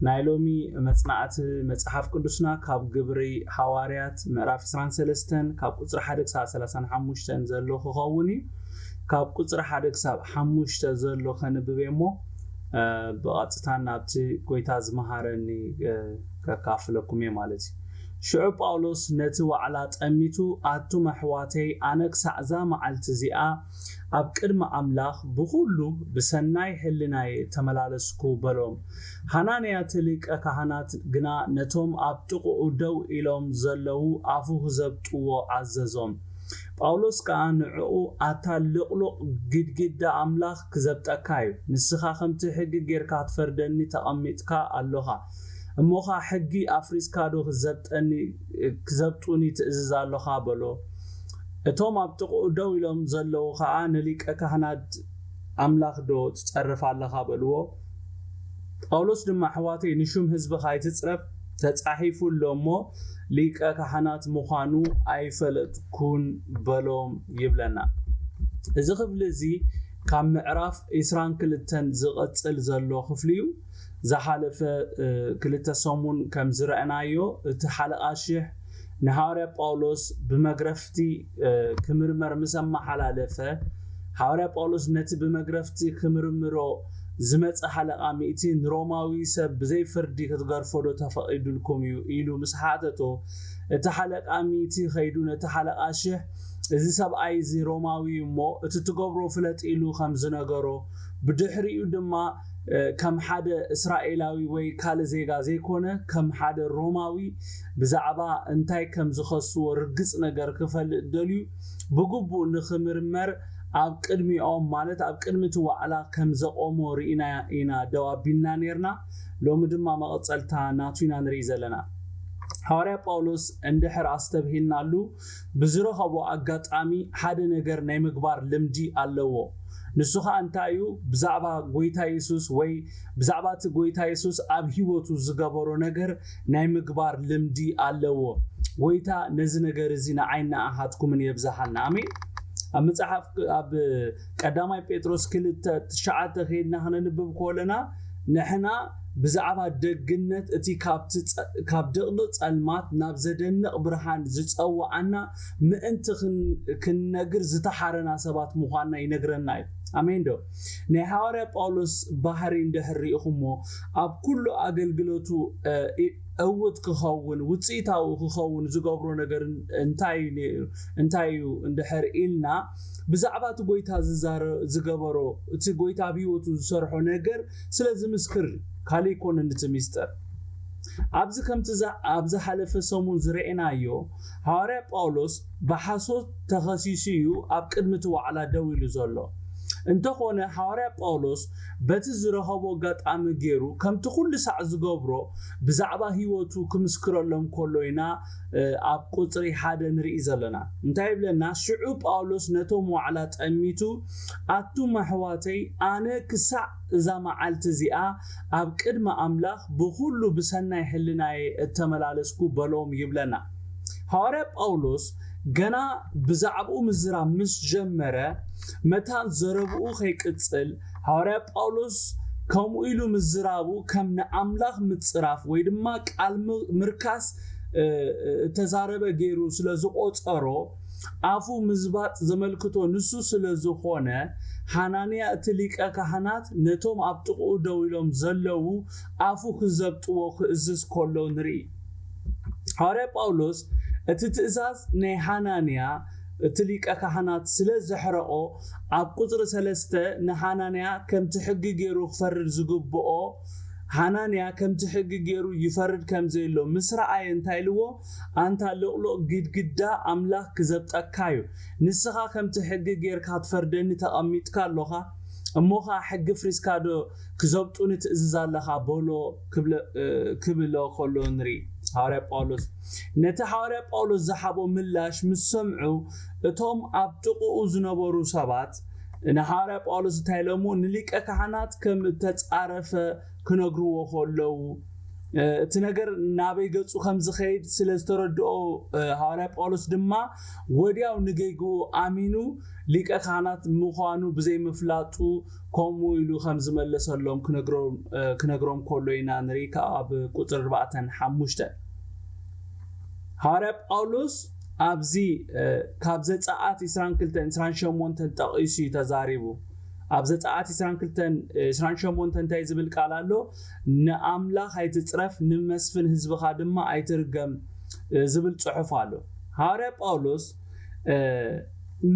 ናይ ሎሚ መጽናዕቲ መጽሓፍ ቅዱስና ካብ ግብሪ ሃዋርያት ምዕራፍ ዕስራን ሰለስተን ካብ ቁጽሪ ሓደ ክሳብ ሰላሳን ሓሙሽተን ዘሎ ክኸውን እዩ። ካብ ቁጽሪ ሓደ ክሳብ ሓሙሽተ ዘሎ ከንብብ እየ እሞ፣ እ፣ ብቐጥታ ናብቲ ጎይታ ዝመሃረኒ፣ እ፣ ከካፍለኩም እየ ማለት እዩ። ሽዑ ጳውሎስ ነቲ ዋዕላ ጠሚቱ፣ ኣቱም ኣሕዋተይ፣ ኣነ ክሳዕ እዛ መዓልቲ እዚኣ ኣብ ቅድሚ ኣምላኽ ብኹሉ ብሰናይ ሕልናየ ተመላለስኩ በሎም። ሃናንያ እቲ ሊቀ ካህናት ግና ነቶም ኣብ ጥቕኡ ደው ኢሎም ዘለዉ ኣፉ ክዘብጥዎ ኣዘዞም። ጳውሎስ ከኣ ንዕኡ፣ ኣታ ልቕሉቕ ግድግዳ፣ ኣምላኽ ክዘብጠካ እዩ። ንስኻ ከምቲ ሕጊ ጌርካ ክትፈርደኒ ተቐሚጥካ ኣሎኻ። እሞ ኸኣ ሕጊ ኣፍሪስካ ዶ ክዘብጠኒ፣ ክዘብጡኒ ትእዝዝ ኣሎኻ? በሎ። እቶም ኣብ ጥቕኡ ደው ኢሎም ዘለዉ ኸኣ ንሊቀ ካህናት ኣምላኽ ዶ ትጸርፍ ኣለኻ? በልዎ። ጳውሎስ ድማ ኣሕዋተይ ንሹም ህዝቢ ካይትጽረፍ ተጻሒፉ ኣሎ እሞ ሊቀ ካህናት ምዃኑ ኣይፈለጥኩን በሎም ይብለና። እዚ ክፍሊ እዚ ካብ ምዕራፍ ዕስራን ክልተን ዝቐጽል ዘሎ ክፍሊ እዩ። ዝሓለፈ፣ እ፣ ክልተ ሰሙን ከም ዝረእናዮ እቲ ሓለቓ ሽሕ ንሃዋርያ ጳውሎስ ብመግረፍቲ፣ እ፣ ክምርመር ምስ ኣመሓላለፈ፣ ሃዋርያ ጳውሎስ ነቲ ብመግረፍቲ ክምርምሮ ዝመጸ ሓለቓ ሚእቲ ንሮማዊ ሰብ ብዘይ ፍርዲ ክትገርፎ ዶ ተፈቒዱልኩም እዩ ኢሉ ምስ ሓተቶ፣ እቲ ሓለቓ ሚእቲ ኸይዱ ነቲ ሓለቓ ሽሕ፣ እዚ ሰብኣይ እዚ ሮማዊ እዩ እሞ እቲ ትገብሮ ፍለጥ ኢሉ ከም ዝነገሮ፣ ብድሕሪኡ ድማ፣ እ፣ ከም ሓደ እስራኤላዊ ወይ ካልእ ዜጋ ዘይኮነ፣ ከም ሓደ ሮማዊ ብዛዕባ እንታይ ከም ዝኸስዎ ርግጽ ነገር ክፈልጥ ደልዩ ብግቡእ ንኽምርመር ኣብ ቅድሚኦም፣ ማለት ኣብ ቅድሚ እቲ ዋዕላ ከም ዘቖሞ ርኢና ኢና ደው ኣቢልና ኔርና። ሎሚ ድማ መቐጸልታ ናቱ ኢና ንርኢ ዘለና። ሃዋርያ ጳውሎስ እንድሕር ኣስተብሂልናሉ፣ ብዝረኸቦ ኣጋጣሚ ሓደ ነገር ናይ ምግባር ልምዲ ኣለዎ። ንሱ ኸኣ እንታይ እዩ? ብዛዕባ ጎይታ የሱስ ወይ ብዛዕባ እቲ ጎይታ የሱስ ኣብ ህይወቱ ዝገበሮ ነገር ናይ ምግባር ልምዲ ኣለዎ። ጎይታ ነዚ ነገር እዚ ንዓይን ንኣኻትኩምን የብዝሓልና። ኣሜን። ኣብ መጽሓፍ፣ ኣብ ቀዳማይ ጴጥሮስ ክልተ ትሽዓተ ከይድና ክነንብብ ከለና፣ ንሕና ብዛዕባ ደግነት እቲ ካብቲ ጸ-፣ ካብ ድቕድቕ ጸልማት ናብ ዘደንቕ ብርሃን ዝጸውዓና ምእንቲ ክን-፣ ክንነግር ዝተሓረና ሰባት ምዃንና ይነግረና እዩ። ኣሜን ዶ? ናይ ሃዋርያ ጳውሎስ ባህሪ እንድሕር ርኢኹሞ፣ ኣብ ኩሉ ኣገልግሎቱ፣ እ፣ እ፣ ዕዉት ክኸውን፣ ውጽኢታዊ ክኸውን ዝገብሮ ነገር እንታይ እዩ ነይሩ? እንታይ እዩ እንድሕር ኢልና፣ ብዛዕባ እቲ ጎይታ ዝዛረ-፣ ዝገበሮ፣ እቲ ጎይታ ኣብ ህይወቱ ዝሰርሖ ነገር ስለ ዝምስክር፣ ካልእ ኣይኮነን እቲ ሚስጥር። ኣብዚ ከምቲ ዛ-፣ ኣብ ዝሓለፈ ሰሙን ዝረኤናዮ፣ ሃዋርያ ጳውሎስ ብሓሶት ተኸሲሱ እዩ ኣብ ቅድሚ እቲ ዋዕላ ደው ኢሉ ዘሎ። እንተኾነ፣ ሃዋርያ ጳውሎስ በቲ ዝረኸቦ ኣጋጣሚ ገይሩ፣ ከምቲ ኩሉ ሳዕ ዝገብሮ፣ ብዛዕባ ህይወቱ ክምስክረሎም ከሎ ኢና፣ እ፣ ኣብ ቁጽሪ ሓደ ንርኢ ዘለና። እንታይ ይብለና? ሽዑ ጳውሎስ ነቶም ዋዕላ ጠሚቱ፣ ኣቱም ኣሕዋተይ፣ ኣነ ክሳዕ እዛ መዓልቲ እዚኣ ኣብ ቅድሚ ኣምላኽ ብኹሉ ብሰናይ ሕልናየ እተመላለስኩ በሎም ይብለና። ሃዋርያ ጳውሎስ ገና ብዛዕባኡ ምዝራብ ምስ ጀመረ፣ መታን ዘረብኡ ከይቅጽል፣ ሃዋርያ ጳውሎስ ከምኡ ኢሉ ምዝራቡ ከም ንኣምላኽ ምጽራፍ ወይ ድማ ቃል ም-፣ ምርካስ፣ እ፣ እተዛረበ ገይሩ ስለ ዝቖጸሮ፣ ኣፉ ምዝባጥ ዘመልክቶ ንሱ ስለ ዝኾነ፣ ሃናንያ እቲ ሊቀ ካህናት ነቶም ኣብ ጥቕኡ ደው ኢሎም ዘለዉ ኣፉ ክዘብጥዎ ክእዝዝ ከሎ ንርኢ። ሃዋርያ ጳውሎስ እቲ ትእዛዝ ናይ ሃናንያ እቲ ሊቀ ካህናት ስለ ዘሕረቖ፣ ኣብ ቁጽሪ ሰለስተ ንሃናንያ ከምቲ ሕጊ ገይሩ ክፈርድ ዝግብኦ፣ ሃናንያ ከምቲ ሕጊ ገይሩ ይፈርድ ከም ዘየሎ ምስ ረኣየ እንታይ ኢልዎ? ኣንታ ልቕሉቕ ግድግዳ፣ ኣምላኽ ክዘብጠካ እዩ። ንስኻ ከምቲ ሕጊ ጌርካ ትፈርደኒ ተቐሚጥካ ኣሎኻ። እሞ ኸኣ ሕጊ ፍሪስካ ዶ ክዘብጡኒ ትእዝዝ ኣለኻ? በሎ ክብለ-፣ እ፣ ክብሎ ከሎ ንርኢ። ሃዋርያ ጳውሎስ፣ ነቲ ሃዋርያ ጳውሎስ ዝሃቦ ምላሽ ምስ ሰምዑ፣ እቶም ኣብ ጥቕኡ ዝነበሩ ሰባት ንሃዋርያ ጳውሎስ እንታይ ኢሎሞ? ንሊቀ ካህናት ከም እተጻረፈ ክነግርዎ ከለዉ፣ እቲ ነገር ናበይ ገጹ ከም ዝኸይድ ስለ ዝተረድኦ፣ ሃዋርያ ጳውሎስ ድማ ወዲያው ንጌግኡ ኣሚኑ ሊቀ ካህናት ምዃኑ ብዘይምፍላጡ ከምኡ ኢሉ ከም ዝመለሰሎም ክነግሮም ከሎ ኢና ንርኢ። ካብ ቁፅሪ ኣርባዕተን ሓሙሽተን ሃዋርያ ጳውሎስ ኣብዚ ካብ ዘፀኣት ዕስራን ክልተን ዕስራን ሸሞንተን ጠቒሱ እዩ ተዛሪቡ። ኣብ ዘፀኣት ዕስራን ክልተን ዕስራን ሸሞንተን እንታይ ዝብል ቃል ኣሎ? ንኣምላኽ ኣይትፅረፍ፣ ንመስፍን ህዝብኻ ድማ ኣይትርገም ዝብል ፅሑፍ ኣሎ። ሃዋርያ ጳውሎስ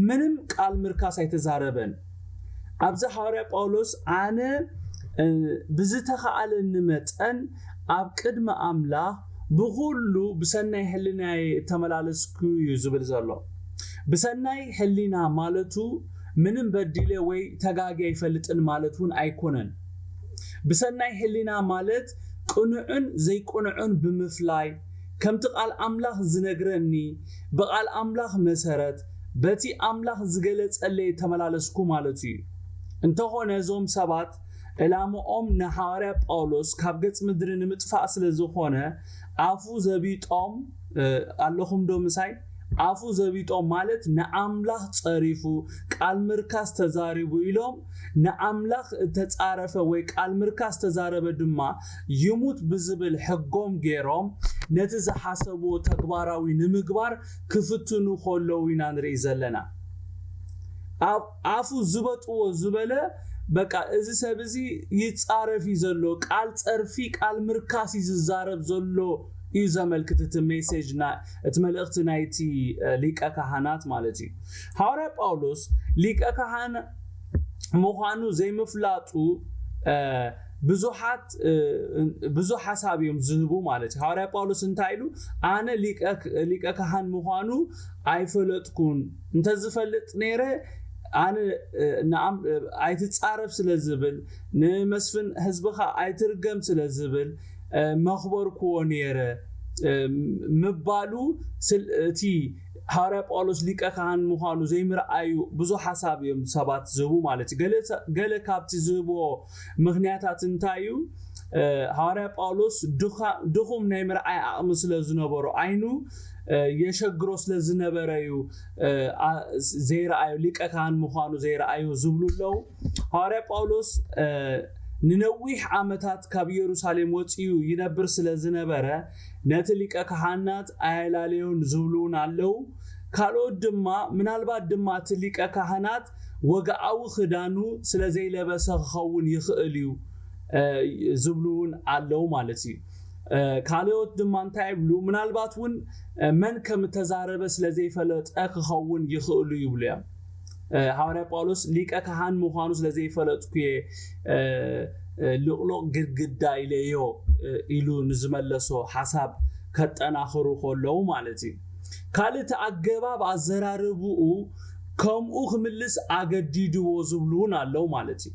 ምንም ቃል ምርካስ ኣይተዛረበን። ኣብዚ ሃዋርያ ጳውሎስ ኣነ ብዝተኻኣለኒ መጠን ኣብ ቅድሚ ኣምላኽ ብኹሉ ብሰናይ ሕልናየ እተመላለስኩ እዩ ዝብል ዘሎ። ብሰናይ ሕሊና ማለቱ ምንም በዲለ ወይ ተጋጊ ኣይፈልጥን ማለት እውን ኣይኮነን። ብሰናይ ሕሊና ማለት ቅኑዕን ዘይቅኑዕን ብምፍላይ ከምቲ ቃል ኣምላኽ ዝነግረኒ ብቃል ኣምላኽ መሰረት በቲ ኣምላኽ ዝገለጸለይ ተመላለስኩ ማለት እዩ። እንተኾነ እዞም ሰባት ዕላምኦም ንሃዋርያ ጳውሎስ ካብ ገጽ ምድሪ ንምጥፋእ ስለ ዝኾነ ኣፉ ዘቢጦም ኣለኹም ዶ ምሳይ? ኣፉ ዘቢጦም ማለት ንኣምላኽ ጸሪፉ ቃል ምርካስ ተዛሪቡ ኢሎም ንኣምላኽ እተጻረፈ ወይ ቃል ምርካስ ተዛረበ ድማ ይሙት ብዝብል ሕጎም ገይሮም ነቲ ዝሓሰብዎ ተግባራዊ ንምግባር ክፍትኑ ከለዉ ኢና ንርኢ ዘለና። ኣብ ኣፉ ዝበጥዎ ዝበለ በቃ እዚ ሰብ እዚ ይጻረፍ እዩ ዘሎ፣ ቃል ጸርፊ ቃል ምርካስ እዩ ዝዛረብ ዘሎ እዩ ዘመልክት እቲ ሜሴጅ እቲ መልእኽቲ ናይቲ ሊቀ ካህናት ማለት እዩ። ሃዋርያ ጳውሎስ ሊቀ ካህን ምዃኑ ዘይምፍላጡ ብዙሓት ብዙሕ ሓሳብ እዮም ዝህቡ ማለት እዩ። ሃዋርያ ጳውሎስ እንታይ ኢሉ? ኣነ ሊቀ ካህን ምዃኑ ኣይፈለጥኩን፣ እንተዝፈልጥ ነይረ ኣነ ኣይትጻረፍ ስለ ዝብል ንመስፍን ህዝብኻ ኣይትርገም ስለ ዝብል መኽበርክዎ ነይረ ምባሉ እቲ ሃዋርያ ጳውሎስ ሊቀ ካህን ምዃኑ ዘይምርኣዩ ብዙሕ ሓሳብ እዮም ሰባት ዝህቡ ማለት እዩ። ገለ ካብቲ ዝህብዎ ምኽንያታት እንታይ እዩ? ሃዋርያ ጳውሎስ ድኹም ናይ ምርኣይ ዓቕሚ ስለ ዝነበሮ ዓይኑ የሸግሮ ስለ ዝነበረ እዩ ዘይረኣዩ፣ ሊቀ ካህን ምዃኑ ዘይረኣዩ ዝብሉ ኣለዉ። ሃዋርያ ጳውሎስ ንነዊሕ ዓመታት ካብ ኢየሩሳሌም ወፂኡ ይነብር ስለ ዝነበረ ነቲ ሊቀ ካህናት ኣየላለዮን ዝብሉ እውን ኣለዉ። ካልኦት ድማ ምናልባት ድማ እቲ ሊቀ ካህናት ወግኣዊ ክዳኑ ስለ ዘይለበሰ ክኸውን ይኽእል እዩ ዝብሉ እውን ኣለዉ ማለት እዩ። ካልኦት ድማ እንታይ ይብሉ? ምናልባት እውን መን ከም እተዛረበ ስለ ዘይፈለጠ ክኸውን ይኽእሉ ይብሉ እዮም። ሃዋርያ ጳውሎስ ሊቀ ካህን ምዃኑ ስለ ዘይፈለጥኩ እየ ልቕሉቕ ግድግዳ ኢለዮ ኢሉ ንዝመለሶ ሓሳብ ከጠናኽሩ ከለዉ ማለት እዩ። ካልእ እቲ ኣገባብ ኣዘራርብኡ ከምኡ ክምልስ ኣገዲድዎ ዝብሉ እውን ኣለዉ ማለት እዩ።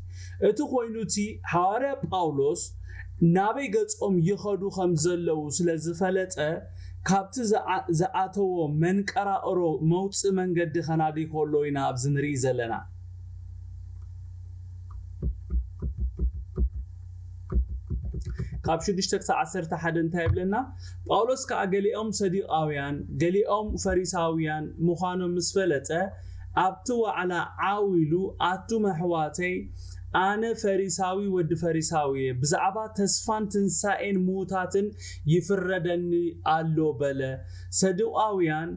እቲ ኮይኑ እቲ ሃዋርያ ጳውሎስ ናበይ ገጾም ይኸዱ ከም ዘለዉ ስለ ዝፈለጠ ካብቲ ዝኣተዎ መንቀራቕሮ መውፅእ መንገዲ ከናዲ ከሎ ኢና ኣብዚ ንርኢ ዘለና። ካብ ሽዱሽተ ክሳብ ዓሰርተ ሓደ እንታይ ይብለና? ጳውሎስ ከኣ ገሊኦም ሰዱቃውያን ገሊኦም ፈሪሳውያን ምዃኖም ምስ ፈለጠ ኣብቲ ዋዕላ ዓው ኢሉ ኣቱም ኣሕዋተይ ኣነ ፈሪሳዊ ወዲ ፈሪሳዊ እየ፣ ብዛዕባ ተስፋን ትንሳኤን ምዉታትን ይፍረደኒ ኣሎ በለ። ሰዱቃውያን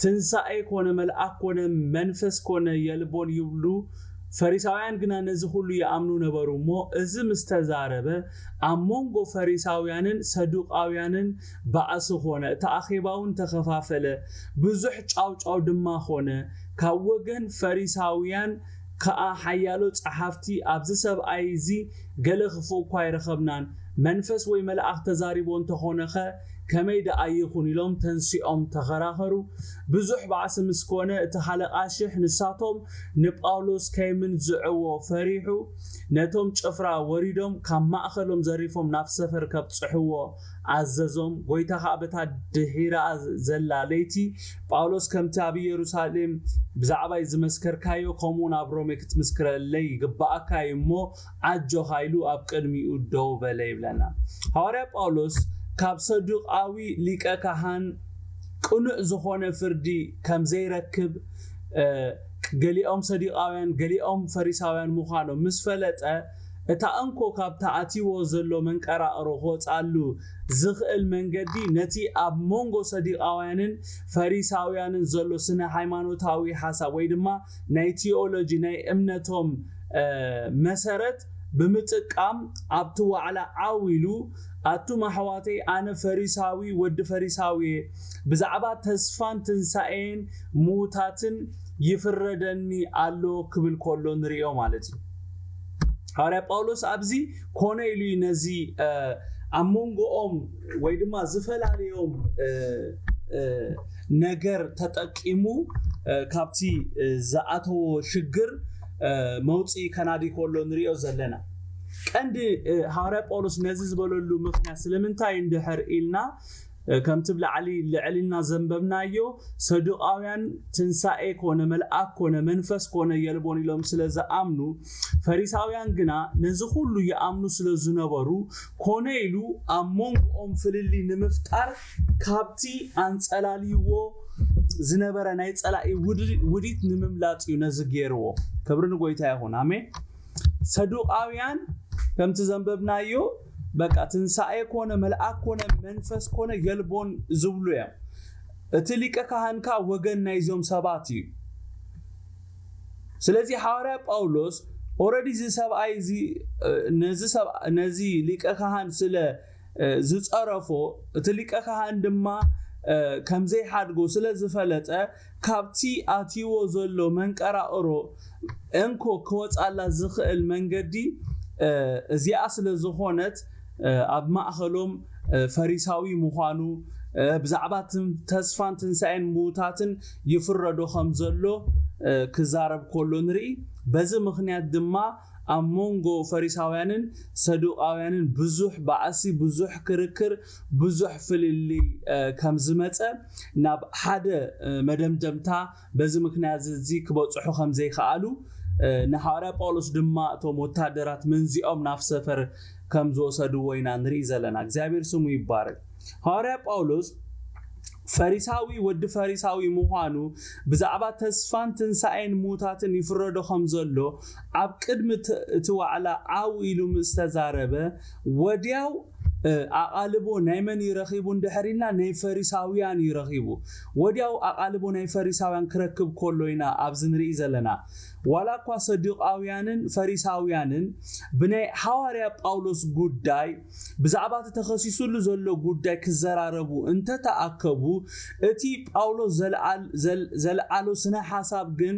ትንሳኤ ኮነ መልኣክ ኮነ መንፈስ ኮነ የልቦን ይብሉ፣ ፈሪሳውያን ግና ነዚ ኩሉ ይኣምኑ ነበሩ እሞ፣ እዚ ምስ ተዛረበ፣ ኣብ መንጎ ፈሪሳውያንን ሰዱቃውያንን ባእሲ ኮነ፣ እቲ ኣኼባ እውን ተኸፋፈለ፣ ብዙሕ ጫውጫው ድማ ኮነ። ካብ ወገን ፈሪሳውያን ከኣ ሓያሎ ጸሓፍቲ፣ ኣብዚ ሰብኣይ እዚ ገለ ክፉእ እኳ ኣይረኸብናን፣ መንፈስ ወይ መልኣኽ ተዛሪቦ እንተኾነኸ ከመይ ደኣ ይኹን ኢሎም ተንሲኦም ተኸራኸሩ። ብዙሕ ባእሲ ምስ ኮነ፣ እቲ ሓለቓ ሽሕ ንሳቶም ንጳውሎስ ከይምንዝዕዎ ፈሪሑ፣ ነቶም ጭፍራ ወሪዶም ካብ ማእኸሎም ዘሪፎም ናብ ሰፈር ከብጽሕዎ ኣዘዞም። ጎይታ ኸኣ በታ ድሒራ ዘላ ለይቲ፣ ጳውሎስ ከምቲ ኣብ ኢየሩሳሌም ብዛዕባይ ዝመስከርካዮ፣ ከምኡውን ኣብ ሮሜ ክትምስክረለይ ይግብኣካ እዩ እሞ፣ ኣጆኻ ኢሉ ኣብ ቅድሚኡ ደው በለ ይብለና። ሃዋርያ ጳውሎስ ካብ ሰዱቃዊ ሊቀ ካህን ቅኑዕ ዝኾነ ፍርዲ ከም ዘይረክብ፣ እ፣ ገሊኦም ሰዱቃውያን፣ ገሊኦም ፈሪሳውያን ምዃኖም ምስ ፈለጠ፣ እታ እንኮ ካብታ ኣትይዎ ዘሎ መንቀራቕሮ ክወጽኣሉ ዝኽእል መንገዲ፣ ነቲ ኣብ መንጎ ሰዱቃውያንን ፈሪሳውያንን ዘሎ ስነ ሃይማኖታዊ ሓሳብ ወይ ድማ ናይ ቲዮሎጂ፣ ናይ እምነቶም፣ እ፣ መሰረት ብምጥቃም፣ ኣብቲ ዋዕላ ዓው ኢሉ፣ "ኣቱም ኣሕዋተይ፣ ኣነ ፈሪሳዊ፣ ወዲ ፈሪሳዊ እየ። ብዛዕባ ተስፋን ትንሳኤን ምዉታትን ይፍረደኒ ኣሎ" ክብል ከሎ ንርእዮ ማለት እዩ። ሃዋርያ ጳውሎስ ኣብዚ ኮነ ኢሉ እዩ ነዚ፣ እ፣ ኣብ መንጎኦም ወይ ድማ ዝፈላለዮም፣ እ፣ እ፣ ነገር ተጠቂሙ፣ እ፣ ካብቲ፣ እ፣ ዝኣተዎ ሽግር፣ እ፣ መውፅኢ ከናዲ ከሎ ንሪኦ ዘለና። ቀንዲ፣ እ፣ ሃዋርያ ጳውሎስ ነዚ ዝበለሉ ምኽንያት ስለምንታይ እንድሕር ኢልና፣ እ፣ ከምቲ ብላዕሊ ልዕል ኢልና ዘንበብናዮ፣ ሰዱቃውያን ትንሳኤ ኮነ መልኣክ ኮነ መንፈስ ኮነ የልቦን ኢሎም ስለ ዝኣምኑ፣ ፈሪሳውያን ግና ነዚ ኩሉ ይኣምኑ ስለ ዝነበሩ፣ ኮነ ኢሉ ኣብ መንጎኦም ፍልልይ ንምፍጣር ካብቲ ኣንጸላልይዎ ዝነበረ ናይ ጸላኢ ውድ-፣ ውዲት ንምምላጥ እዩ ነዚ ገይርዎ። ክብሪ ንጎይታ ይኹን። ኣሜን። ሰዱቃውያን ከምቲ ዘንበብናዮ፣ በቃ ትንሳኤ ኮነ መልኣክ ኮነ መንፈስ ኮነ የልቦን ዝብሉ እዮም። እቲ ሊቀ ካህንካ ወገን ናይዞም ሰባት እዩ። ስለዚ ሃዋርያ ጳውሎስ ኦረዲ እዚ ሰብኣይ እዚ፣ እ፣ ነዚ ሰብ-፣ ነዚ ሊቀ ካህን ስለ፣ እ፣ ዝጸረፎ፣ እቲ ሊቀ ካህን ድማ፣ እ፣ ከም ዘይሓድጎ ስለ ዝፈለጠ፣ ካብቲ ኣትይዎ ዘሎ መንቀራቕሮ እንኮ ክወጻላ ዝኽእል መንገዲ፣ እ፣ እዚኣ ስለ ዝኾነት፣ እ፣ ኣብ ማእኸሎም፣ እ፣ ፈሪሳዊ ምዃኑ፣ እ፣ ብዛዕባ ትም-፣ ተስፋን ትንሳኤን ምዉታትን ይፍረዶ ከም ዘሎ፣ እ፣ ክዛረብ ከሎ ንርኢ። በዚ ምኽንያት ድማ ኣብ መንጎ ፈሪሳውያንን ሰዱቃውያንን ብዙሕ ባእሲ፣ ብዙሕ ክርክር፣ ብዙሕ ፍልልይ፣ እ፣ ከም ዝመጸ ናብ ሓደ፣ እ፣ መደምደምታ በዚ ምኽንያት እዚ ክበጽሑ ከም ዘይከኣሉ፣ እ፣ ንሃዋርያ ጳውሎስ ድማ እቶም ወታደራት መንዚኦም ናብ ሰፈር ከም ዝወሰድዎ ኢና ንርኢ ዘለና። እግዚኣብሔር ስሙ ይባረክ። ሃዋርያ ጳውሎስ ፈሪሳዊ፣ ወዲ ፈሪሳዊ ምዃኑ፣ ብዛዕባ ተስፋን ትንሳኤን ምዉታትን ይፍረዶ ከም ዘሎ ኣብ ቅድሚ እቲ፣ እቲ ዋዕላ ዓው ኢሉ ምስ ተዛረበ፣ ወዲያው፣ እ፣ ኣቓልቦ ናይ መን እዩ ረኺቡ እንድሕር ኢልና፣ ናይ ፈሪሳውያን እዩ ረኺቡ። ወዲያው ኣቓልቦ ናይ ፈሪሳውያን ክረክብ ከሎ ኢና ኣብዚ ንርኢ ዘለና። ዋላ እኳ ሰዱቃውያንን ፈሪሳውያንን ብናይ ሃዋርያ ጳውሎስ ጉዳይ፣ ብዛዕባ እቲ ተኸሲሱሉ ዘሎ ጉዳይ ክዘራረቡ እንተተኣከቡ፣ እቲ ጳውሎስ ዘልዓል-፣ ዘል-፣ ዘልዓሎ ስነ ሓሳብ ግን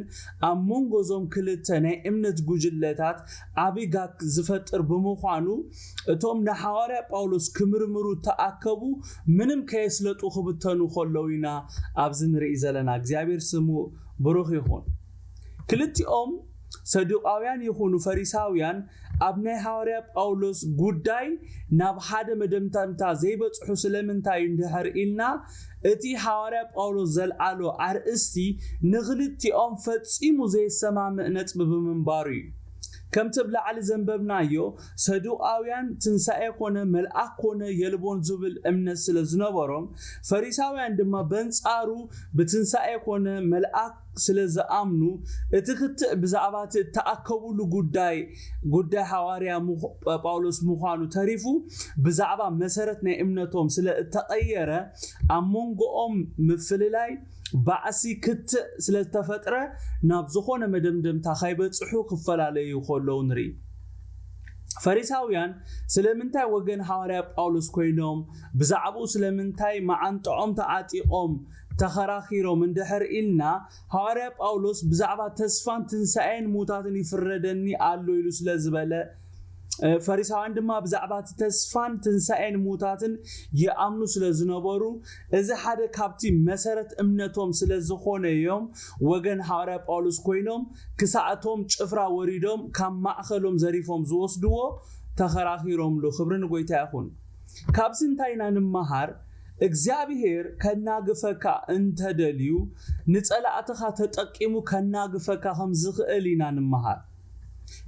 ኣብ መንጎ እዞም ክልተ ናይ እምነት ጉጅለታት ዓቢ ጋግ ዝፈጥር ብምዃኑ፣ እቶም ንሃዋርያ ጳውሎስ ክምርምሩ ተኣከቡ ምንም ከየስለጡ ክብተኑ ከለዉ ኢና ኣብዚ ንርኢ ዘለና። እግዚኣብሔር ስሙ ብሩኽ ይኹን። ክልቲኦም ሰዱቃውያን ይኹኑ ፈሪሳውያን ኣብ ናይ ሃዋርያ ጳውሎስ ጉዳይ ናብ ሓደ መደምደምታ ዘይበጽሑ ስለምንታይ እንድሕር ኢልና፣ እቲ ሃዋርያ ጳውሎስ ዘልዓሎ ኣርእስቲ ንኽልቲኦም ፈጺሙ ዘየሰማምዕ ነጥቢ ብምንባሩ እዩ። ከምቲ ኣብ ላዕሊ ዘንበብናዮ፣ ሰዱቃውያን ትንሳኤ ኮነ መልኣክ ኮነ የልቦን ዝብል እምነት ስለ ዝነበሮም፣ ፈሪሳውያን ድማ በንጻሩ ብትንሳኤ ኮነ መልኣክ ስለ ዝኣምኑ፣ እቲ ክትዕ ብዛዕባ እቲ እተኣከቡሉ ጉዳይ፣ ጉዳይ ሃዋርያ ምዃ-፣ ጳውሎስ ምዃኑ ተሪፉ፣ ብዛዕባ መሰረት ናይ እምነቶም ስለ እተቐየረ፣ ኣብ መንጎኦም ምፍልላይ፣ ባእሲ፣ ክትዕ ስለ ዝተፈጥረ፣ ናብ ዝኾነ መደምደምታ ከይበጽሑ ክፈላለዩ ከለዉ ንርኢ። ፈሪሳውያን ስለምንታይ ወገን ሃዋርያ ጳውሎስ ኮይኖም፣ ብዛዕባኡ ስለምንታይ መዓንጥዖም ተዓጢቖም ተኸራኺሮም እንድሕር ኢልና፣ ሃዋርያ ጳውሎስ ብዛዕባ ተስፋን ትንሳኤን ሙታትን ይፍረደኒ ኣሎ ኢሉ ስለ ዝበለ፣ ፈሪሳውያን ድማ ብዛዕባ እቲ ተስፋን ትንሳኤን ምዉታትን ይኣምኑ ስለ ዝነበሩ፣ እዚ ሓደ ካብቲ መሰረት እምነቶም ስለ ዝኾነ እዮም ወገን ሃዋርያ ጳውሎስ ኮይኖም ክሳዕቶም ጭፍራ ወሪዶም ካብ ማእኸሎም ዘሪፎም ዝወስድዎ ተኸራኺሮምሉ። ክብሪ ንጎይታ ይኹን። ካብዚ እንታይ ኢና ንመሃር? እግዚኣብሔር ከናግፈካ እንተደልዩ ንጸላእትኻ ተጠቂሙ ከናግፈካ ከም ዝኽእል ኢና ንመሃር።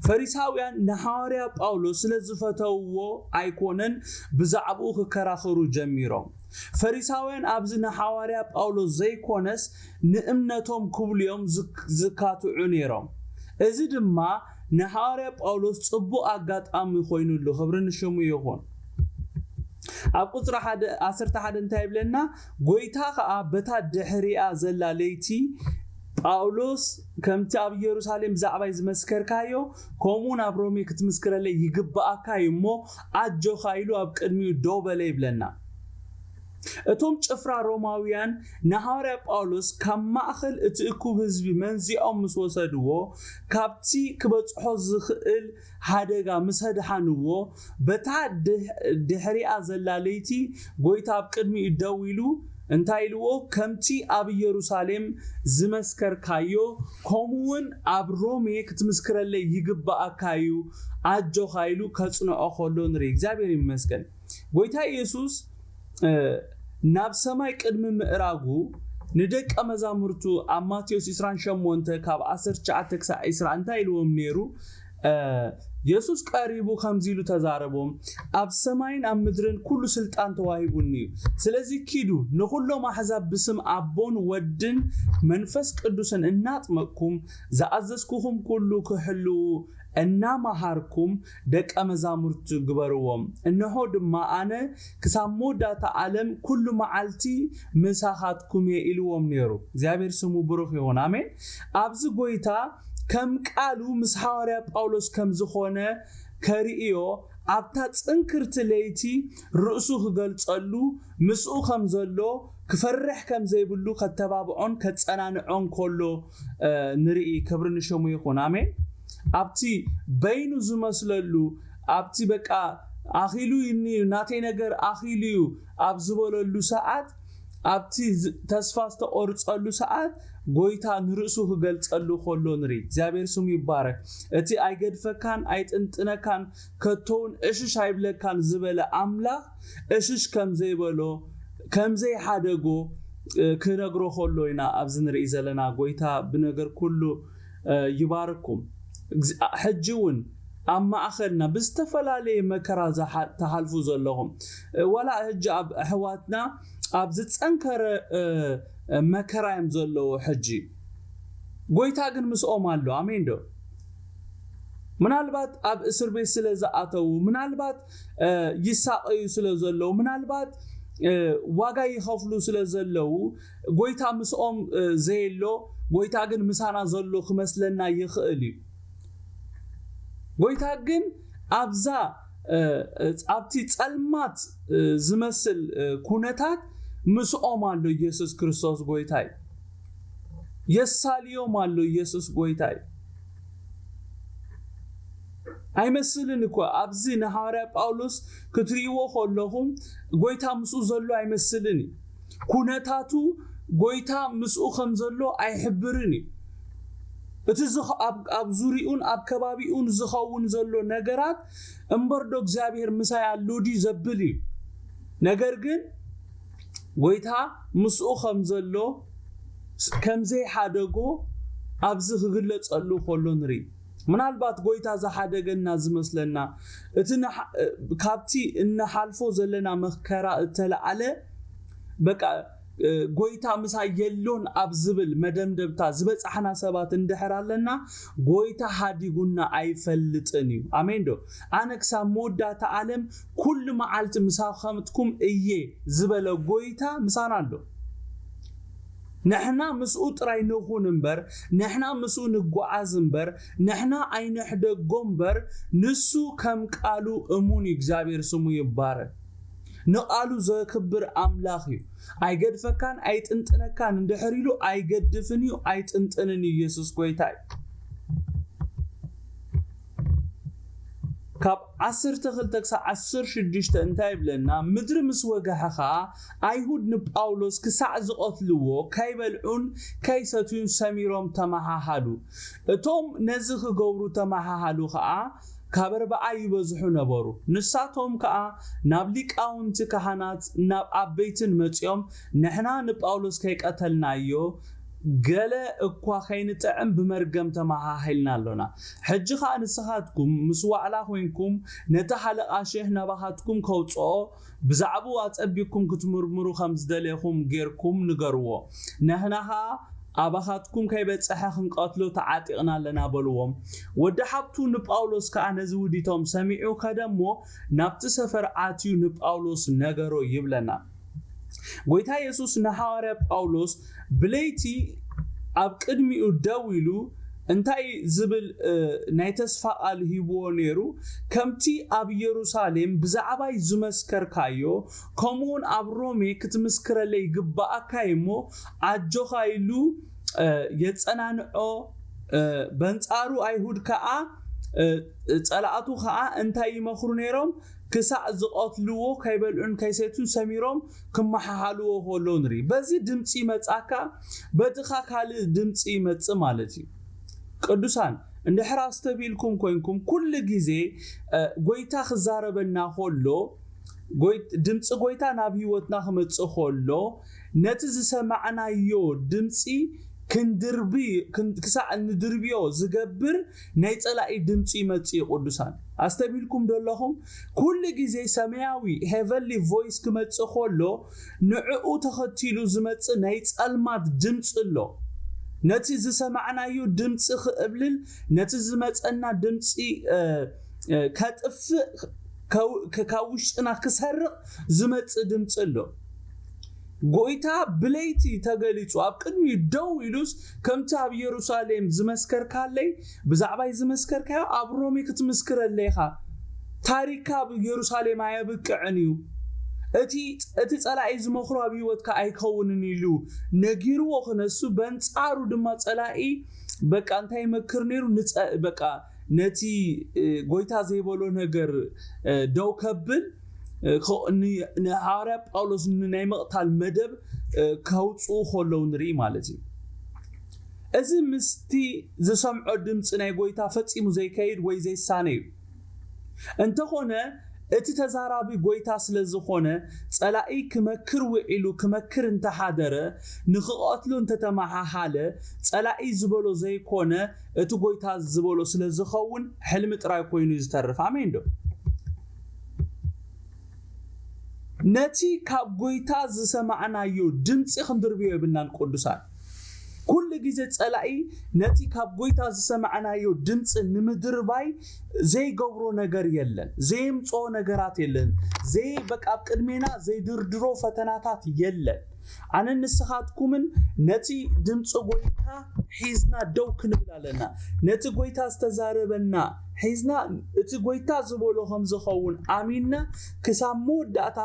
ፈሪሳውያን ንሃዋርያ ጳውሎስ ስለ ዝፈተውዎ ኣይኮነን ብዛዕባኡ ክከራኸሩ ጀሚሮም። ፈሪሳውያን ኣብዚ ንሃዋርያ ጳውሎስ ዘይኮነስ ንእምነቶም ክብሉ እዮም ዝክ- ዝካትዑ ነይሮም። እዚ ድማ ንሃዋርያ ጳውሎስ ጽቡቕ ኣጋጣሚ ኮይኑሉ፣ ክብሪ ንሽሙ ይኹን። ኣብ ቁጽሪ ሓደ- ዓሰርተ ሓደ እንታይ ይብለና? ጎይታ ኸኣ በታ ድሕሪኣ ዘላ ለይቲ ጳውሎስ ከምቲ ኣብ ኢየሩሳሌም ብዛዕባይ ዝመስከርካዮ ከምኡ ናብ ሮሜ ክትምስክረለይ ይግብኣካ እዩ እሞ ኣጆኻ ኢሉ ኣብ ቅድሚኡ ደው በለ ይብለና። እቶም ጭፍራ ሮማውያን ንሃዋርያ ጳውሎስ ካብ ማእኸል እቲ እኩብ ህዝቢ መንዚዖም ምስ ወሰድዎ፣ ካብቲ ክበጽሖ ዝኽእል ሓደጋ ምስ ኣድሓንዎ፣ በታ ድሕ- ድሕሪኣ ዘላ ለይቲ ጎይታ ኣብ ቅድሚኡ ደው ኢሉ እንታይ ኢልዎ? ከምቲ ኣብ ኢየሩሳሌም ዝመስከርካዮ ከምኡ እውን ኣብ ሮሜ ክትምስክረለይ ይግብኣካ እዩ፣ ኣጆኻ ኢሉ ከጽንዖ ከሎ ንርኢ። እግዚኣብሔር ይመስገን። ጎይታ ኢየሱስ ናብ ሰማይ ቅድሚ ምእራጉ ንደቀ መዛሙርቱ ኣብ ማቴዎስ ዕስራን ሸሞንተ ካብ ዓሰርተ ትሽዓተ ክሳዕ ዕስራ እንታይ ኢልዎም ነይሩ? የሱስ ቀሪቡ ከምዚ ኢሉ ተዛረቦም፣ ኣብ ሰማይን ኣብ ምድርን ኩሉ ስልጣን ተዋሂቡኒ እዩ። ስለዚ ኪዱ ንኹሎም ኣሕዛብ ብስም ኣቦን ወድን መንፈስ ቅዱስን እናጥመቅኩም ዝኣዘዝኩኹም ኩሉ ክሕልዉ እናመሃርኩም ደቀ መዛሙርቱ ግበርዎም። እንሆ ድማ ኣነ ክሳብ መወዳእታ ዓለም ኩሉ መዓልቲ ምሳኻትኩም እየ ኢልዎም ነይሩ። እግዚኣብሔር ስሙ ብሩኽ ይኹን። ኣሜን። ኣብዚ ጎይታ ከም ቃሉ ምስ ሃዋርያ ጳውሎስ ከም ዝኾነ ከርእዮ ኣብታ ጽንክርቲ ለይቲ ርእሱ ክገልጸሉ ምስኡ ከም ዘሎ ክፈርሕ ከም ዘይብሉ ከተባብዖን ከጸናንዖን ከሎ ንርኢ። ክብሪ ንሽሙ ይኹን። ኣሜን። ኣብቲ በይኑ ዝመስለሉ ኣብቲ በቃ ኣኺሉ እዩ ናተይ ነገር ኣኺሉ እዩ ኣብ ዝበለሉ ሰዓት ኣብቲ ተስፋ ዝተቆርጸሉ ሰዓት ጎይታ ንርእሱ ክገልጸሉ ከሎ ንርኢ። እግዚኣብሔር ስሙ ይባረክ። እቲ ኣይገድፈካን ኣይጥንጥነካን ከቶውን እሽሽ ኣይብለካን ዝበለ ኣምላኽ እሽሽ ከም ዘይበሎ ከም ዘይሓደጎ ክነግሮ ከሎ ኢና ኣብዚ ንርኢ ዘለና። ጎይታ ብነገር ኩሉ ይባርኩም። ሕጂ እውን ኣብ ማእኸልና ብዝተፈላለየ መከራ ተሓልፉ ዘለኹም ዋላ ሕጂ ኣብ ኣሕዋትና ኣብ ዝፀንከረ መከራ እዮም ዘለዉ። ሕጂ ጎይታ ግን ምስኦም ኣሎ። ኣሜን ዶ? ምናልባት ኣብ እስር ቤት ስለ ዝኣተዉ፣ ምናልባት ይሳቐዩ ስለ ዘለዉ፣ ምናልባት ዋጋ ይኸፍሉ ስለ ዘለዉ ጎይታ ምስኦም ዘየሎ፣ ጎይታ ግን ምሳና ዘሎ ክመስለና ይኽእል እዩ። ጎይታ ግን ኣብዛ ኣብቲ ጸልማት ዝመስል ኩነታት ምስኦም ኣሎ። ኢየሱስ ክርስቶስ ጎይታ እዩ። የሳልዮም ኣሎ። ኢየሱስ ጎይታ እዩ። ኣይመስልን እኮ ኣብዚ ንሃዋርያ ጳውሎስ ክትርእይዎ ከለኹም ጎይታ ምስኡ ዘሎ ኣይመስልን እዩ። ኩነታቱ ጎይታ ምስኡ ከም ዘሎ ኣይሕብርን እዩ። እቲ ኣብ ዙሪኡን ኣብ ከባቢኡን ዝኸውን ዘሎ ነገራት እምበር ዶ እግዚኣብሔር ምሳይ ኣሎ ድዩ ዘብል እዩ። ነገር ግን ጎይታ ምስኡ ከም ዘሎ ከም ዘይሓደጎ ኣብዚ ክግለጸሉ ከሎ ንርኢ። ምናልባት ጎይታ ዝሓደገና ዝመስለና እቲ ካብቲ እንሓልፎ ዘለና መከራ እተለዓለ በቃ ጎይታ ምሳይ የሎን ኣብ ዝብል መደምደምታ ዝበጻሕና ሰባት እንድሕር ኣለና፣ ጎይታ ሓዲጉና ኣይፈልጥን እዩ። ኣሜን ዶ? ኣነ ክሳብ መወዳእታ ዓለም ኩሉ መዓልቲ ምሳኻትኩም እየ ዝበለ ጎይታ ምሳና ኣሎ። ንሕና ምስኡ ጥራይ ንኹን እምበር፣ ንሕና ምስኡ ንጓዓዝ እምበር፣ ንሕና ኣይንሕደጎ እምበር፣ ንሱ ከም ቃሉ እሙን እዩ። እግዚኣብሔር ስሙ ይባረክ። ንቓሉ ዘክብር ኣምላኽ እዩ። ኣይገድፈካን ኣይጥንጥነካን እንድሕር ኢሉ ኣይገድፍን እዩ፣ ኣይጥንጥንን እዩ። ኢየሱስ ጎይታ እዩ። ካብ ዓሰርተ ክልተ ክሳብ ዓሰርተ ሽዱሽተ እንታይ ይብለና? ምድሪ ምስ ወግሐ ኸኣ፣ ኣይሁድ ንጳውሎስ ክሳዕ ዝቐትልዎ፣ ከይበልዑን ከይሰትዩን ሰሚሮም ተመሃሃሉ። እቶም ነዚ ክገብሩ ተመሃሃሉ ኸኣ፣ ካብ ኣርብዓ ይበዝሑ ነበሩ። ንሳቶም ከኣ ናብ ሊቃውንቲ ካህናት፣ ናብ ዓበይትን መጺኦም፣ ንሕና ንጳውሎስ ከይቀተልናዮ፣ ገለ እኳ ከይንጥዕም ብመርገም ተመሃሂልና ኣሎና። ሕጂ ኸኣ ንስኻትኩም ምስ ዋዕላ ኮይንኩም፣ ነቲ ሓለቓ ሽሕ ናባኻትኩም ከውጽኦ፣ ብዛዕባኡ ኣጸቢቕኩም ክትምርምሩ ከም ዝደለኹም ጌርኩም ንገርዎ። ንሕና ኸኣ ኣባኻትኩም ከይበጽሐ ክንቀትሎ ተዓጢቕና ኣለና በልዎም። ወዲ ሓብቱ ንጳውሎስ ከኣ ነዚ ውዲቶም ሰሚዑ ከደ እሞ ናብቲ ሰፈር ኣትዩ ንጳውሎስ ነገሮ ይብለና። ጎይታ የሱስ ንሃዋርያ ጳውሎስ ብለይቲ ኣብ ቅድሚኡ ደው ኢሉ እንታይ ዝብል ናይ ተስፋ ቃል ሂብዎ ነይሩ? ከምቲ ኣብ የሩሳሌም ብዛዕባይ ዝመስከርካዮ፣ ከምኡውን ኣብ ሮሜ ክትምስክረለይ ይግባኣካ እሞ ኣጆኻ ኢሉ የጸናንዖ። በንጻሩ ኣይሁድ ከኣ፣ ጸላእቱ ከኣ እንታይ ይመኽሩ ነይሮም? ክሳዕ ዝቐትልዎ ከይበልዑን ከይሰትዩን ሰሚሮም ክመሓሃልዎ ከለዉ ንርኢ። በዚ ድምፂ ይመጻካ፣ በትኻ ካልእ ድምፂ ይመጽእ ማለት እዩ። ቅዱሳን፣ እንድሕር ኣስተብሂልኩም ኮይንኩም፣ ኩሉ ግዜ ጎይታ ክዛረበና ከሎ፣ ድምፂ ጎይታ ናብ ህይወትና ክመፅእ ከሎ፣ ነቲ ዝሰማዕናዮ ድምፂ ክንድርቢ፣ ክሳዕ ንድርብዮ ዝገብር ናይ ፀላኢ ድምፂ ይመፅእ እዩ። ቅዱሳን፣ ኣስተብሂልኩም ዶ ኣለኹም? ኩሉ ግዜ ሰማያዊ ሄቨንሊ ቮይስ ክመፅእ ከሎ፣ ንዕኡ ተኸቲሉ ዝመፅእ ናይ ፀልማት ድምፂ ኣሎ። ነቲ ዝሰማዕናዮ ድምፂ ክእብልል፣ ነቲ ዝመፀና ድምፂ ከጥፍእ፣ ካብ ውሽጥና ክሰርቕ ዝመፅእ ድምፂ ኣሎ። ጎይታ ብለይቲ ተገሊጹ ኣብ ቅድሚኡ ደው ኢሉስ፣ ከምቲ ኣብ የሩሳሌም ዝመስከርካለይ፣ ብዛዕባይ ዝመስከርካዮ ኣብ ሮሜ ክትምስክረለይ ኢኻ። ታሪክካ ኣብ የሩሳሌም ኣየብቅዕን እዩ። እቲ እቲ ጸላኢ ዝመኽሮ ኣብ ህይወትካ ኣይከውንን ኢሉ ነጊርዎ ክነሱ፣ በንጻሩ ድማ ጸላኢ በቃ እንታይ ይመክር ነይሩ? ንጸ-፣ በቃ ነቲ ጎይታ ዘይበሎ ነገር ደው ከብል፣ ንሃዋርያ ጳውሎስ ናይ ምቕታል መደብ ከውፅኡ ከለዉ ንርኢ ማለት እዩ። እዚ ምስቲ ዝሰምዖ ድምፂ ናይ ጎይታ ፈፂሙ ዘይከይድ ወይ ዘይሳነ እዩ። እንተኾነ እቲ ተዛራቢ ጎይታ ስለ ዝኾነ፣ ፀላኢ ክመክር ውዒሉ ክመክር እንተሓደረ፣ ንኽቐትሎ እንተተመሓሓለ፣ ፀላኢ ዝበሎ ዘይኮነ እቲ ጎይታ ዝበሎ ስለ ዝኸውን ሕልሚ ጥራይ ኮይኑ እዩ ዝተርፍ። ኣሜን ዶ? ነቲ ካብ ጎይታ ዝሰማዕናዮ ድምፂ ክንድርብዮ የብልናን ቅዱሳን። ኩሉ ግዜ ፀላኢ ነቲ ካብ ጎይታ ዝሰማዕናዮ ድምፂ ንምድርባይ ዘይገብሮ ነገር የለን፣ ዘይምፅኦ ነገራት የለን፣ ዘይ በቃ ኣብ ቅድሜና ዘይድርድሮ ፈተናታት የለን። ኣነን ንስኻትኩምን ነቲ ድምፂ ጎይታ ሒዝና ደው ክንብል ኣለና። ነቲ ጎይታ ዝተዛረበና ሒዝና፣ እቲ ጎይታ ዝበሎ ከም ዝኸውን ኣሚንና ክሳብ መወዳእታ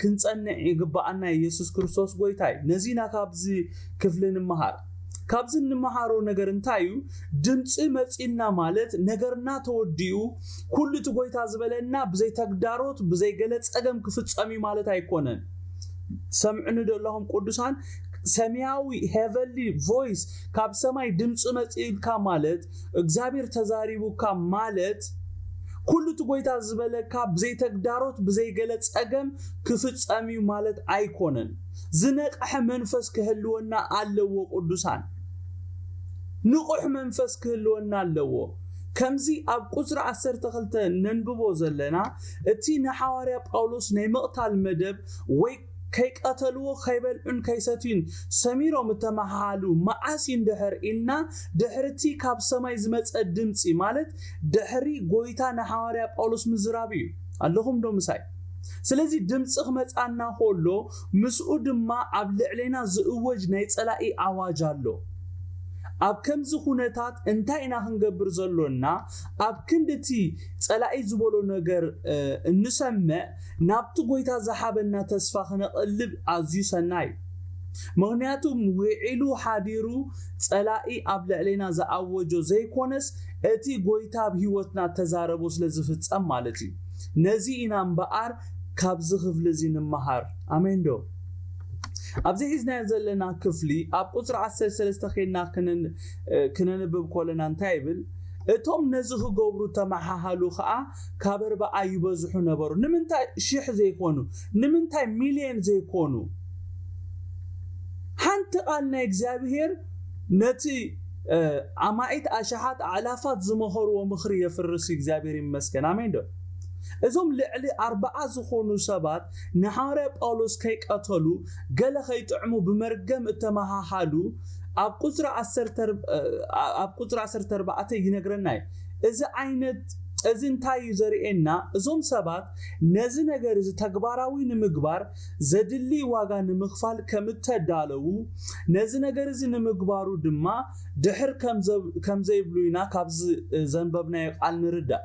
ክንጸንዕ ይግባኣና። የሱስ ክርስቶስ ጎይታ እዩ። ነዚና ካብዚ ክፍሊ ንምሃር። ካብዚ እንምሃሮ ነገር እንታይ እዩ? ድምፂ መፂና ማለት ነገርና ተወዲኡ፣ ኩሉ እቲ ጎይታ ዝበለና ብዘይ ተግዳሮት ብዘይ ገለ ፀገም ክፍፀም እዩ ማለት ኣይኮነን። ሰምዕኒ ዶ ኣለኹም ቅዱሳን? ሰማያዊ ሄቨንሊ ቮይስ፣ ካብ ሰማይ ድምፂ መፂእልካ ማለት፣ እግዚኣብሔር ተዛሪቡካ ማለት፣ ኩሉ እቲ ጎይታ ዝበለካ ብዘይ ተግዳሮት ብዘይ ገለ ፀገም ክፍፀም እዩ ማለት ኣይኮነን። ዝነቅሐ መንፈስ ክህልወና ኣለዎ ቅዱሳን። ንቑሕ መንፈስ ክህልወና ኣለዎ። ከምዚ ኣብ ቁጽሪ ዓሰርተ ክልተ ነንብቦ ዘለና፣ እቲ ንሓዋርያ ጳውሎስ ናይ ምቕታል መደብ ወይ ከይቀተልዎ ከይበልዑን ከይሰትዩን ሰሚሮም እተመሃሃሉ መዓስ እዩ እንድሕር ኢልና፣ ድሕሪ እቲ ካብ ሰማይ ዝመጸ ድምጺ፣ ማለት ድሕሪ ጎይታ ንሓዋርያ ጳውሎስ ምዝራቡ እዩ። ኣለኹም ዶ ምሳይ? ስለዚ ድምጺ ክመጻና ከሎ ምስኡ ድማ ኣብ ልዕሌና ዝእወጅ ናይ ጸላኢ ኣዋጅ ኣሎ። ኣብ ከምዚ ኩነታት እንታይ ኢና ክንገብር ዘሎና? ኣብ ክንዲ እቲ ጸላኢ ዝበሎ ነገር እንሰምዕ፣ ናብቲ ጎይታ ዝሃበና ተስፋ ክነቕልብ ኣዝዩ ሰናይ እዩ። ምኽንያቱም ውዒሉ ሓዲሩ ጸላኢ ኣብ ልዕሌና ዝኣወጆ ዘይኮነስ እቲ ጎይታ ኣብ ህይወትና እተዛረቦ ስለ ዝፍጸም ማለት እዩ። ነዚ ኢና እምበኣር ካብዚ ክፍሊ እዚ ንምሃር። ኣሜን ዶ? ኣብዚ ሒዝናዮ ዘለና ክፍሊ ኣብ ቁጽሪ ዓሰርተ ሰለስተ ኬድና ክነን- እ፣ ክነንብብ ኮለና እንታይ ይብል? እቶም ነዚ ክገብሩ ተመሓሃሉ ኸኣ ካብ ኣርብዓ ይበዝሑ ነበሩ። ንምንታይ ሽሕ ዘይኮኑ? ንምንታይ ሚልዮን ዘይኮኑ? ሓንቲ ቃል ናይ እግዚኣብሔር ነቲ ኣማኢት ኣሽሓት ኣእላፋት ዝመኸርዎ ምኽሪ የፍርስ እዩ። እግዚኣብሔር ይመስገን። ኣሜን ዶ? እዞም ልዕሊ ኣርብዓ ዝኾኑ ሰባት ንሓዋርያ ጳውሎስ ከይቀተሉ፣ ገለ ከይጥዕሙ ብመርገም እተመሃሃሉ። ኣብ ቁፅሪ ዓሰርተ ኣብ ቁፅሪ ዓሰርተ ኣርባዕተ ይነግረና እዩ። እዚ ዓይነት እዚ እንታይ እዩ ዘርእየና? እዞም ሰባት ነዚ ነገር እዚ ተግባራዊ ንምግባር ዘድሊ ዋጋ ንምኽፋል ከም እተዳለዉ፣ ነዚ ነገር እዚ ንምግባሩ ድማ ድሕር ከም ዘብ- ከም ዘይብሉ ኢና ካብዚ ዘንበብናዮ ቃል ንርዳእ።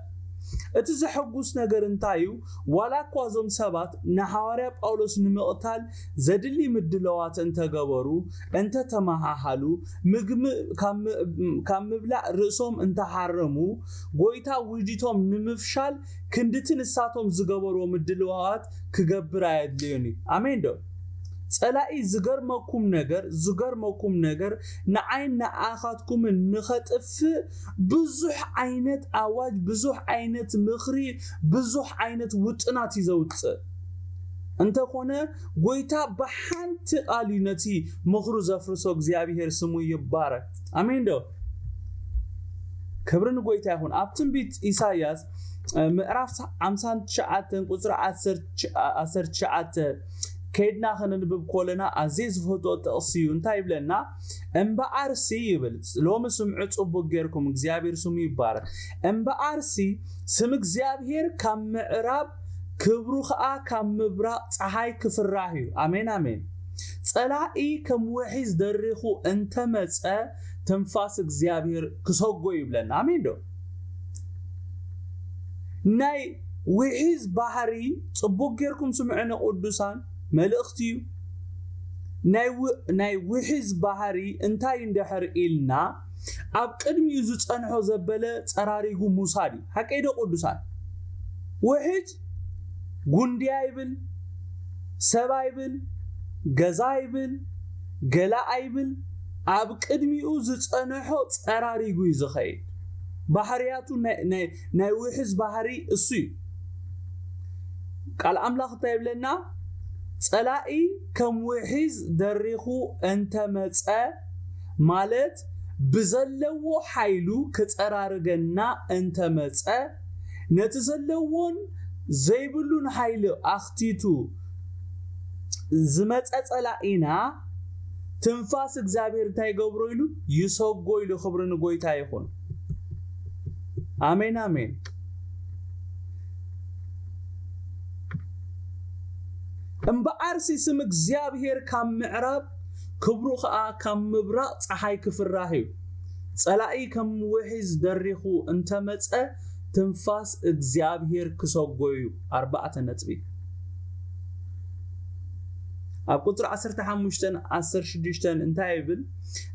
እቲ ዘሐጉስ ነገር እንታይ እዩ? ዋላ እኳ እዞም ሰባት ንሓዋርያ ጳውሎስ ንምቕታል ዘድሊ ምድለዋት እንተገበሩ፣ እንተተመሃሃሉ፣ ምግሚ ካብ ም- ካብ ምብላዕ ርእሶም እንተሓረሙ፣ ጎይታ ውዲቶም ንምፍሻል ክንድቲ ንሳቶም ዝገበርዎ ምድልዋዋት ክገብር ኣየድልዮን እዩ። ኣሜን ዶ? ጸላኢ ዝገርመኩም ነገር ዝገርመኩም ነገር ንዓይን ንኣኻትኩምን ንኸጥፍእ ብዙሕ ዓይነት ኣዋጅ፣ ብዙሕ ዓይነት ምኽሪ፣ ብዙሕ ዓይነት ውጥናት እዩ ዘውጽእ። እንተኾነ ጎይታ ብሓንቲ ቃል እዩ ነቲ ምኽሩ ዘፍርሶ። እግዚኣብሔር ስሙ ይባረክ። ኣሜን ዶ? ክብሪ ንጎይታ ይኹን። ኣብ ትንቢት ኢሳያስ እ፣ ምዕራፍ ሓምሳን ትሽዓተን ቁፅሪ ዓሰርተ ትሽዓተ ከይድና ከነንብብ ኮለና ኣዝየ ዝፈትኦ ጥቕሲ እዩ። እንታይ ይብለና? እምበኣርሲ ይብል፣ ሎሚ ስምዑ ፅቡቅ ጌርኩም፣ እግዚኣብሔር ስሙ ይባረክ። እምበኣርሲ ስም እግዚኣብሔር ካብ ምዕራብ ክብሩ ከዓ ካብ ምብራቕ ፀሓይ ክፍራህ እዩ። ኣሜን ኣሜን። ጸላኢ ከም ውሒዝ ደሪኹ እንተመጸ ትንፋስ እግዚኣብሔር ክሰጎ ይብለና። ኣሜን ዶ? ናይ ውሒዝ ባህሪ ጽቡቅ ጌርኩም ስምዑ ንቅዱሳን መልእኽቲ እዩ። ናይ ው- ናይ ውሒዝ ባህሪ እንታይ እንድሕር ኢልና ኣብ ቅድሚኡ ዝጸንሖ ዘበለ ጸራሪጉ ሙሳድ እዩ። ሓቀይ ዶ ቅዱሳን? ውሒዝ ጉንዲ ኣይብል፣ ሰብ ኣይብል፣ ገዛ ኣይብል፣ ገላ ኣይብል፣ ኣብ ቅድሚኡ ዝጸንሖ ጸራሪጉ እዩ ዝኸይድ። ባህርያቱ ናይ- ናይ- ናይ ውሕዝ ባህሪ እሱ እዩ። ቃል ኣምላኽ እንታይ ይብለና? ጸላኢ ከም ውሒዝ ደሪኹ እንተመጸ፣ ማለት ብዘለዎ ሓይሉ ክጸራርገና እንተመጸ፣ ነቲ ዘለዎን ዘይብሉን ሓይሊ ኣኽቲቱ ዝመጸ ጸላኢና፣ ትንፋስ እግዚኣብሔር እንታይ ይገብሮ ኢሉ? ይሰጎ ኢሉ። ክብሪ ንጎይታ ይኹን። ኣሜን ኣሜን። እምበኣርሲ ስም እግዚኣብሔር ካብ ምዕራብ ክብሩ ኸኣ ካብ ምብራቕ ጸሓይ ክፍራህ እዩ። ጸላኢ ከም ውሒዝ ደሪኹ እንተመጸ ትንፋስ እግዚኣብሔር ክሰጎ እዩ። ኣርባዕተ ነጥቢ። ኣብ ቁፅሪ ዓሰርተ ሓሙሽተን ዓሰርተ ሽዱሽተን እንታይ ይብል?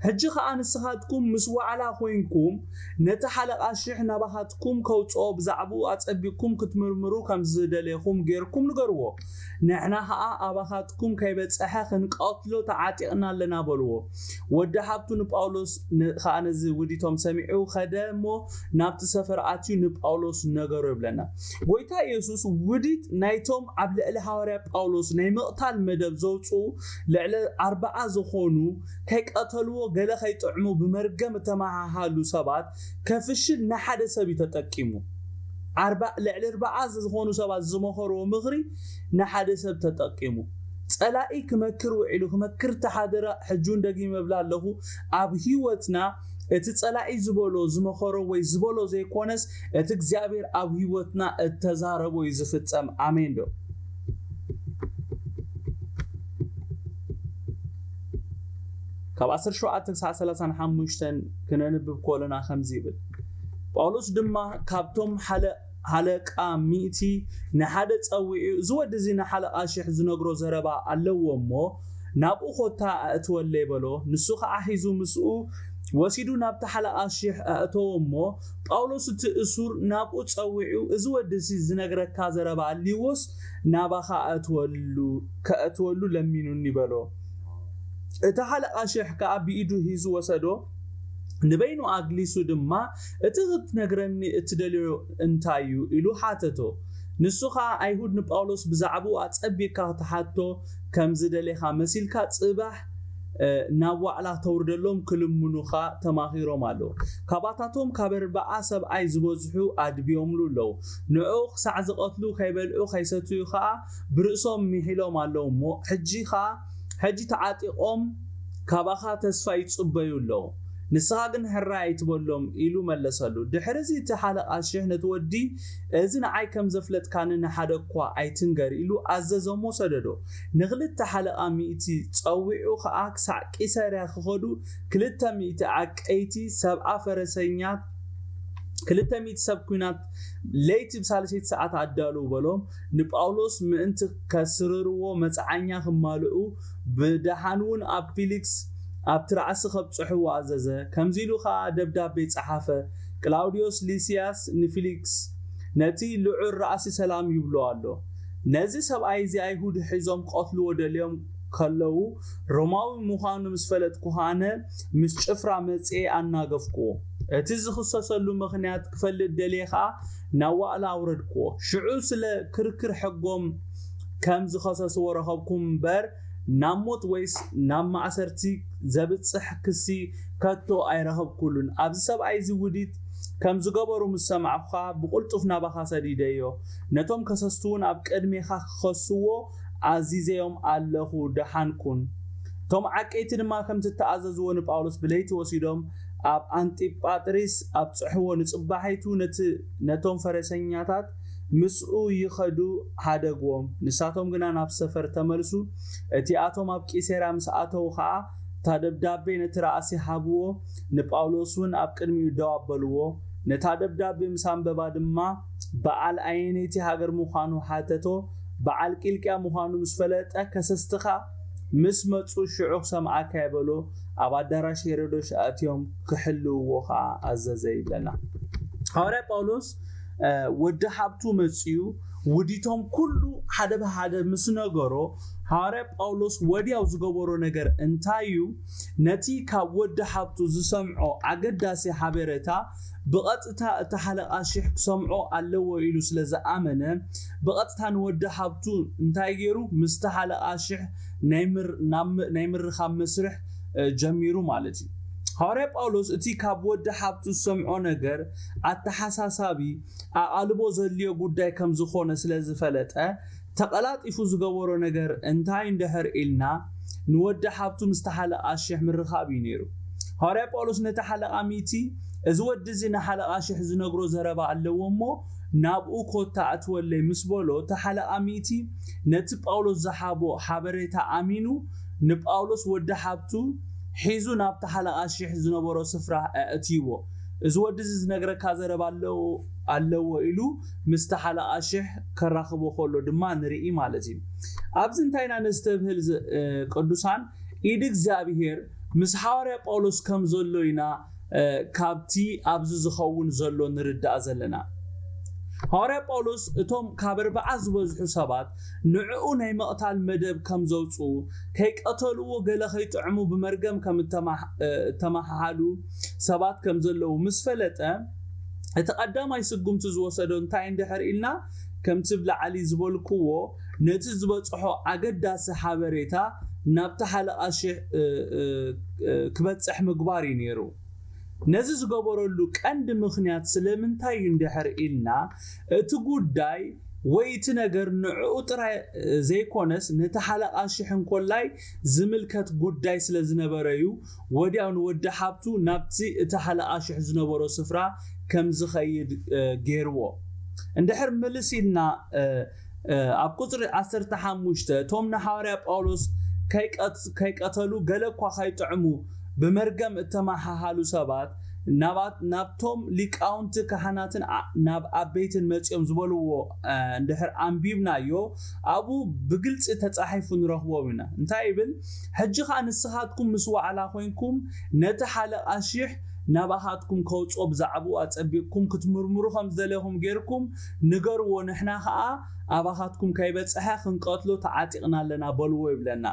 ሕጂ ኸኣ ንስኻትኩም ምስ ዋዕላ ኮይንኩም ነቲ ሓለቓ ሽሕ ናባኻትኩም ከውፅኦ ብዛዕባኡ ኣጸቢቕኩም ክትምርምሩ ከም ዝደለኹም ጌርኩም ንገርዎ። ንሕና ኸኣ ኣባኻትኩም ከይበጽሐ ክንቀትሎ ተዓጢቕና ኣለና በልዎ። ወዲ ሃብቱ ንጳውሎስ ን- ኸኣ ነዚ ውዲቶም ሰሚዑ ኸደ እሞ ናብቲ ሰፈር ኣትዩ ንጳውሎስ ነገሮ ይብለና። ጎይታ ኢየሱስ ውዲት ናይቶም ኣብ ልዕሊ ሃዋርያ ጳውሎስ ናይ ምቕታል መደብ ዘውፅኡ ልዕሊ ኣርብዓ ዝኾኑ ከይቀተልዎ ገለ ከይጥዕሙ ብመርገም እተመሃሃሉ ሰባት ከፍሽል ንሓደ ሰብ እዩ ተጠቂሙ። ኣርባ- ልዕሊ ኣርብዓ ዝኾኑ ሰባት ዝመኸርዎ ምኽሪ ንሓደ ሰብ ተጠቂሙ። ጸላኢ ክመክር ውዒሉ ክመክር ተሓደረ። ሕጂ እውን ደጊመ እብላ ኣለኹ፣ ኣብ ህይወትና እቲ ጸላኢ ዝበሎ ዝመኸሮ ወይ ዝበሎ ዘይኮነስ እቲ እግዚኣብሔር ኣብ ህይወትና እተዛረቦ እዩ ዝፍጸም። ኣሜን ዶ? ካብ ዓሰርተ ሸውዓተ ክሳዕ ሰላሳን ሓሙሽተን ክነንብብ ከለና ከምዚ ይብል። ጳውሎስ ድማ ካብቶም ሓለ- ሓለቃ ሚእቲ ንሓደ ጸዊዑ፣ እዚ ወዲ እዚ ንሓለቃ ሽሕ ዝነግሮ ዘረባ ኣለዎ እሞ፣ ናብኡ ኮታ ኣእትወለይ በሎ። ንሱ ኸዓ ሒዙ ምስኡ ወሲዱ ናብቲ ሓለቓ ሽሕ ኣእተዎ እሞ፣ ጳውሎስ እቲ እሱር ናብኡ ጸዊዑ፣ እዚ ወዲ እዚ ዝነግረካ ዘረባ ኣልይዎስ ናባኻ ኣእትወሉ፣ ከእትወሉ ለሚኑኒ በሎ። እቲ ሓለቓ ሽሕ ከኣ ብኢዱ ሒዙ ወሰዶ፣ ንበይኑ ኣግሊሱ ድማ፣ "እቲ ክትነግረኒ እትደልዮ እንታይ እዩ?" ኢሉ ሓተቶ። ንሱ ኸኣ፣ "ኣይሁድ ንጳውሎስ ብዛዕባኡ ኣጸቢቕካ ክትሓቶ ከም ዝደሌኻ መሲልካ፣ ጽባሕ፣ እ፣ ናብ ዋዕላ ተውርደሎም ክልምኑኻ ተማኺሮም ኣለዉ። ካባታቶም ካብ ኣርብዓ ሰብኣይ ዝበዝሑ ኣድብዮምሉ ኣለዉ። ንዕኡ ክሳዕ ዝቐትሉ፣ ከይበልዑ ከይሰትዩ ኸኣ ብርእሶም ምሒሎም ኣለዉ እሞ፣ ሕጂ ኸኣ፣ ሕጂ ተዓጢቖም ካባኻ ተስፋ ይጽበዩ ኣለዉ። ንስኻ ግን ሕራይ ኣይትበሎም" ኢሉ መለሰሉ። ድሕሪ እዚ እቲ ሓለቓ ሽሕ ነቲ ወዲ፣ "እዚ ንዓይ ከም ዘፍለጥካኒ ንሓደ እኳ ኣይትንገር" ኢሉ ኣዘዞ እሞ ሰደዶ። ንኽልተ ሓለቓ ሚእቲ ጸዊዑ ኸኣ ክሳዕ ቂሰርያ ክኸዱ ክልተ ሚእቲ ዓቀይቲ ሰብኣ ፈረሰኛት፣ ክልተ ሚእቲ ሰብ ኲናት ለይቲ ብሳልሰይቲ ሰዓት ኣዳልዉ በሎም። ንጳውሎስ ምእንቲ ከስርርዎ መጽዓኛ ክማልኡ፣ ብደሓን እውን ኣብ ፊሊክስ ኣብቲ ራእሲ ከብጽሕዎ ኣዘዘ። ከምዚ ኢሉ ኸኣ ደብዳቤ ጸሓፈ፣ "ቅላውድዮስ ሊስያስ ንፊሊክስ ነቲ ልዑል ራእሲ ሰላም ይብሎ ኣሎ። ነዚ ሰብኣይ እዚ ኣይሁድ ሒዞም ክቐትልዎ ደልዮም ከለዉ፣ ሮማዊ ምዃኑ ምስ ፈለጥኩ፣ ኣነ ምስ ጭፍራ መጽኤ ኣናገፍኩዎ። እቲ ዝኽሰሰሉ ምኽንያት ክፈልጥ ደልየ ኸኣ ናብ ዋዕላ ኣውረድኩዎ። ሽዑ ስለ ክርክር ሕጎም ከም ዝኸሰስዎ ረኸብኩ እምበር፣ ናብ ሞት ወይስ ናብ ማእሰርቲ ዘብጽሕ ክሲ ከቶ ኣይረኸብኩሉን። ኣብዚ ሰብኣይ እዚ ውዲት ከም ዝገበሩ ምስ ሰማዕኩ ኸኣ፣ ብቕልጡፍ ናባኻ ሰዲደዮ። ነቶም ከሰስቲ እውን ኣብ ቅድሜኻ ክኸስዎ ኣዚዘዮም ኣለኹ። ደሓን ኩን።" እቶም ዓቀይቲ ድማ ከምቲ እተኣዘዝዎ ንጳውሎስ ብለይቲ ወሲዶም ኣብ ኣንጢጳጥሪስ ኣብጽሕዎ። ንጽባሒቱ ነቲ፣ ነቶም ፈረሰኛታት ምስኡ ይኸዱ ሃደግዎም። ንሳቶም ግና ናብ ሰፈር ተመልሱ። እቲኣቶም ኣብ ቂሰርያ ምስ ኣተዉ ኸኣ፣ እታ ደብዳቤ ነቲ ራእሲ ሃብዎ፣ ንጳውሎስ እውን ኣብ ቅድሚኡ ደው ኣበልዎ። ነታ ደብዳቤ ምስ ኣንበባ ድማ፣ በዓል ኣየነይቲ ሃገር ምዃኑ ሓተቶ። በዓል ቂልቅያ ምዃኑ ምስ ፈለጠ፣ ከሰስትኻ ምስ መጹ ሽዑ ክሰምዓካ እየ በሎ። ኣብ ኣዳራሽ ሄሮዶስ ኣእትዮም ክሕልውዎ ኸኣ ኣዘዘ ይብለና። ሃዋርያ ጳውሎስ፣ እ፣ ወዲ ሃብቱ መጺኡ፣ ውዲቶም ኩሉ ሓደ ብሓደ ምስ ነገሮ፣ ሃዋርያ ጳውሎስ ወዲያው ዝገበሮ ነገር እንታይ እዩ? ነቲ ካብ ወዲ ሃብቱ ዝሰምዖ ኣገዳሲ ሓበሬታ ብቐጥታ እቲ ሓለቓ ሽሕ ክሰምዖ ኣለዎ ኢሉ ስለ ዝኣመነ፣ ብቐጥታ ንወዲ ሃብቱ እንታይ ገይሩ? ምስቲ ሓለቓ ሽሕ ናይ ምር-፣ ናብ ም-፣ ናይ ምርኻብ መስርሕ፣ እ፣ ጀሚሩ ማለት እዩ። ሃዋርያ ጳውሎስ እቲ ካብ ወዲ ሃብቱ ዝሰምዖ ነገር ኣተሓሳሳቢ ኣቓልቦ ዘድልዮ ጉዳይ ከም ዝኾነ ስለ ዝፈለጠ፣ ተቐላጢፉ ዝገበሮ ነገር እንታይ እንድሕር ኢልና፣ ንወዲ ሃብቱ ምስቲ ሓለቓ ሽሕ ምርኻብ እዩ ነይሩ። ሃዋርያ ጳውሎስ ነቲ ሓለቓ ሚእቲ፣ "እዚ ወዲ እዚ ንሓለቓ ሽሕ ዝነግሮ ዘረባ ኣለዎ እሞ፣ ናብኡ ኮታ ኣእትወለይ" ምስ በሎ፣ እቲ ሓለቓ ሚእቲ ነቲ ጳውሎስ ዝሃቦ ሓበሬታ ኣሚኑ፣ ንጳውሎስ ወዲ ሃብቱ ሒዙ ናብቲ ሓለቓ ሽሕ ዝነበሮ ስፍራ ኣእትይዎ። "እዚ ወዲ እዚ ዝነግረካ ዘረባ ኣለዎ፣ ኣለዎ" ኢሉ ምስቲ ሓለቓ ሽሕ ከራኽቦ ከሎ ድማ ንርኢ ማለት እዩ። ኣብዚ እንታይ ኢና ነስተብህል ዝ-፣ እ፣ ቅዱሳን? ኢድ እግዚኣብሔር ምስ ሃዋርያ ጳውሎስ ከም ዘሎ ኢና፣ እ፣ ካብቲ ኣብዚ ዝኸውን ዘሎ ንርዳእ ዘለና። ሃዋርያ ጳውሎስ እቶም ካብ ኣርብዓ ዝበዝሑ ሰባት ንዕኡ ናይ ምቕታል መደብ ከም ዘውጽኡ፣ ከይቀተልዎ ገለ ከይጥዕሙ ብመርገም ከም እተማሕ-፣ እ፣ እተመሓሓሉ ሰባት ከም ዘለዉ ምስ ፈለጠ፣ እቲ ቀዳማይ ስጉምቲ ዝወሰዶ እንታይ እንድሕር ኢልና፣ ከምቲ ብላዕሊ ዝበልክዎ፣ ነቲ ዝበጽሖ ኣገዳሲ ሓበሬታ ናብቲ ሓለቓ ሽሕ፣ እ፣ እ፣ እ፣ ክበጽሕ ምግባር እዩ ነይሩ። ነዚ ዝገበረሉ ቀንዲ ምኽንያት ስለምንታይ እዩ እንድሕር ኢልና፣ እቲ ጉዳይ ወይ እቲ ነገር ንዕኡ ጥራይ ዘይኮነስ፣ ነቲ ሓለቓ ሽሕ እንኮላይ ዝምልከት ጉዳይ ስለ ዝነበረ እዩ። ወዲያው ንወዲ ሃብቱ ናብቲ እቲ ሓለቓ ሽሕ ዝነበሮ ስፍራ ከም ዝኸይድ፣ እ፣ ገይርዎ። እንድሕር ምልስ ኢልና፣ እ፣ እ፣ ኣብ ቁጽሪ ዓሰርተ ሓሙሽተ፣ እቶም ንሃዋርያ ጳውሎስ ከይቀት-፣ ከይቀተሉ፣ ገለ እኳ ከይጥዕሙ ብመርገም እተመሓሃሉ ሰባት፣ ናባት ናብቶም ሊቃውንቲ ካህናትን ናብ ኣበይትን መጺኦም ዝበልዎ እንድሕር ኣንቢብናዮ፣ ኣብኡ ብግልጺ ተጻሒፉ ንረኽቦም ኢና። እንታይ ይብል? ሕጂ ኸኣ ንስኻትኩም ምስ ዋዕላ ኮይንኩም፣ ነቲ ሓለቓ ሺሕ ናባኻትኩም ከውጽኦ ብዛዕባኡ ኣጸቢቕኩም ክትምርምሩ ከም ዝደለኹም ጌርኩም ንገርዎ። ንሕና ኸኣ ኣባኻትኩም ከይበጽሐ ክንቀትሎ ተዓጢቕና ኣለና በልዎ ይብለና።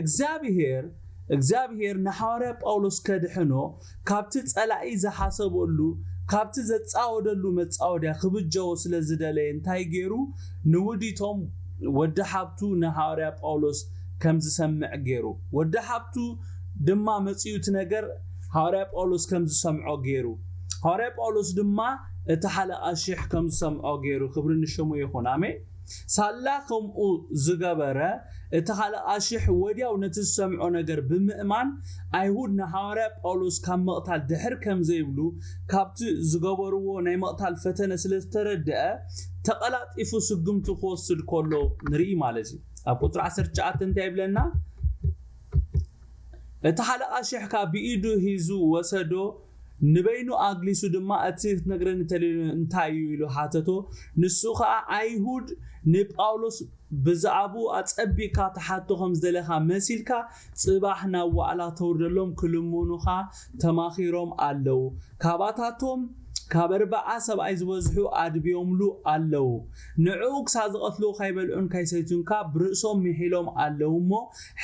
እግዚኣብሔር እግዚኣብሔር ንሓዋርያ ጳውሎስ ከድሕኖ፣ ካብቲ ጸላኢ ዝሓሰበሉ፣ ካብቲ ዘጻወደሉ መጻወድያ ክብጀዎ ስለ ዝደለየ እንታይ ገይሩ? ንውዲቶም ወዲ ሓብቱ ንሃዋርያ ጳውሎስ ከም ዝሰምዕ ገይሩ። ወዲ ሓብቱ ድማ መጺኡ እቲ ነገር ሃዋርያ ጳውሎስ ከም ዝሰምዖ ገይሩ። ሃዋርያ ጳውሎስ ድማ እቲ ሓለቓ ሽሕ ከም ዝሰምዖ ገይሩ። ክብሪ ንሽሙ ይኹን። ኣሜን። ሳላ ከምኡ ዝገበረ፣ እቲ ሓለቓ ሽሕ ወዲያው ነቲ ዝሰምዖ ነገር ብምእማን፣ ኣይሁድ ንሃዋርያ ጳውሎስ ካብ ምቕታል ድሕር ከም ዘይብሉ፣ ካብቲ ዝገበርዎ ናይ ምቕታል ፈተነ ስለ ዝተረድአ፣ ተቐላጢፉ ስጉምቲ ክወስድ ከሎ ንርኢ ማለት እዩ። ኣብ ቁጽሪ ዓሰርተ ትሽዓተ እንታይ ይብለና? እቲ ሓለቓ ሽሕ ከኣ ብኢዱ ሒዙ ወሰዶ፣ ንበይኑ ኣግሊሱ ድማ፣ "እቲ ክትነግረኒ እተደልዮ እንታይ እዩ?" ኢሉ ሓተቶ። ንሱ ኸኣ፣ "ኣይሁድ ንጳውሎስ ብዛዕባኡ ኣጸቢቕካ ትሓቶ ከም ዝደለኻ መሲልካ፣ ጽባሕ ናብ ዋዕላ ተውርደሎም ክልምኑኻ ተማኺሮም ኣለዉ። ካባታቶም ካብ ኣርብዓ ሰብኣይ ዝበዝሑ ኣድብዮምሉ ኣለዉ። ንዕኡ ክሳብ ዝቐትልዎ ካይበልዑን ካይሰትዩን ከኣ ብርእሶም ምሒሎም ኣለዉ እሞ፣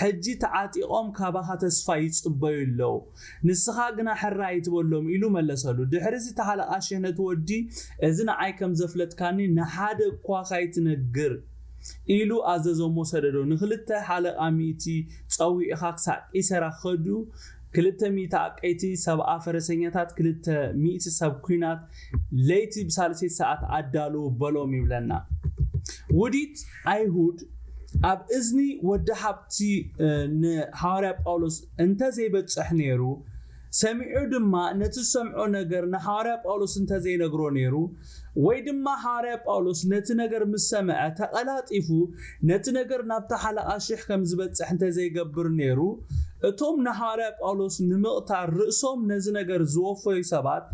ሕጂ ተዓጢቖም ካባኻ ተስፋ ይጽበዩ ኣለዉ። ንስኻ ግና ሕራይ ኣይትበሎም" ኢሉ መለሰሉ። ድሕሪ እዚ እቲ ሓለቓ ሽሕ ነቲ ወዲ፣ "እዚ ንዓይ ከም ዘፍለጥካኒ ንሓደ እኳ ካይትነግር" ኢሉ ኣዘዞ እሞ ሰደዶ። ንኽልተ ሓለቓ ሚእቲ ጸዊዕኻ ክሳዕ ቂሰራ ክኸዱ፣ ክልተ ሚእቲ ኣቀይቲ ሰብኣ ፈረሰኛታት፣ ክልተ ሚእቲ ሰብ ኲናት ለይቲ ብሳልሰይቲ ሰዓት ኣዳልዉ በሎም ይብለና። ውዲት ኣይሁድ ኣብ እዝኒ ወዲ ሓብቲ፣ እ፣ ንሃዋርያ ጳውሎስ እንተ ዘይበጽሕ ነይሩ፣ ሰሚዑ ድማ ነቲ ዝሰምዖ ነገር ንሃዋርያ ጳውሎስ እንተ ዘይነግሮ ነይሩ፣ ወይ ድማ ሃዋርያ ጳውሎስ ነቲ ነገር ምስ ሰምዐ ተቐላጢፉ ነቲ ነገር ናብቲ ሓለቓ ሽሕ ከም ዝበጽሕ እንተ ዘይገብር ነይሩ፣ እቶም ንሃዋርያ ጳውሎስ ንምቕታል ርእሶም ነዚ ነገር ዝወፈዩ ሰባት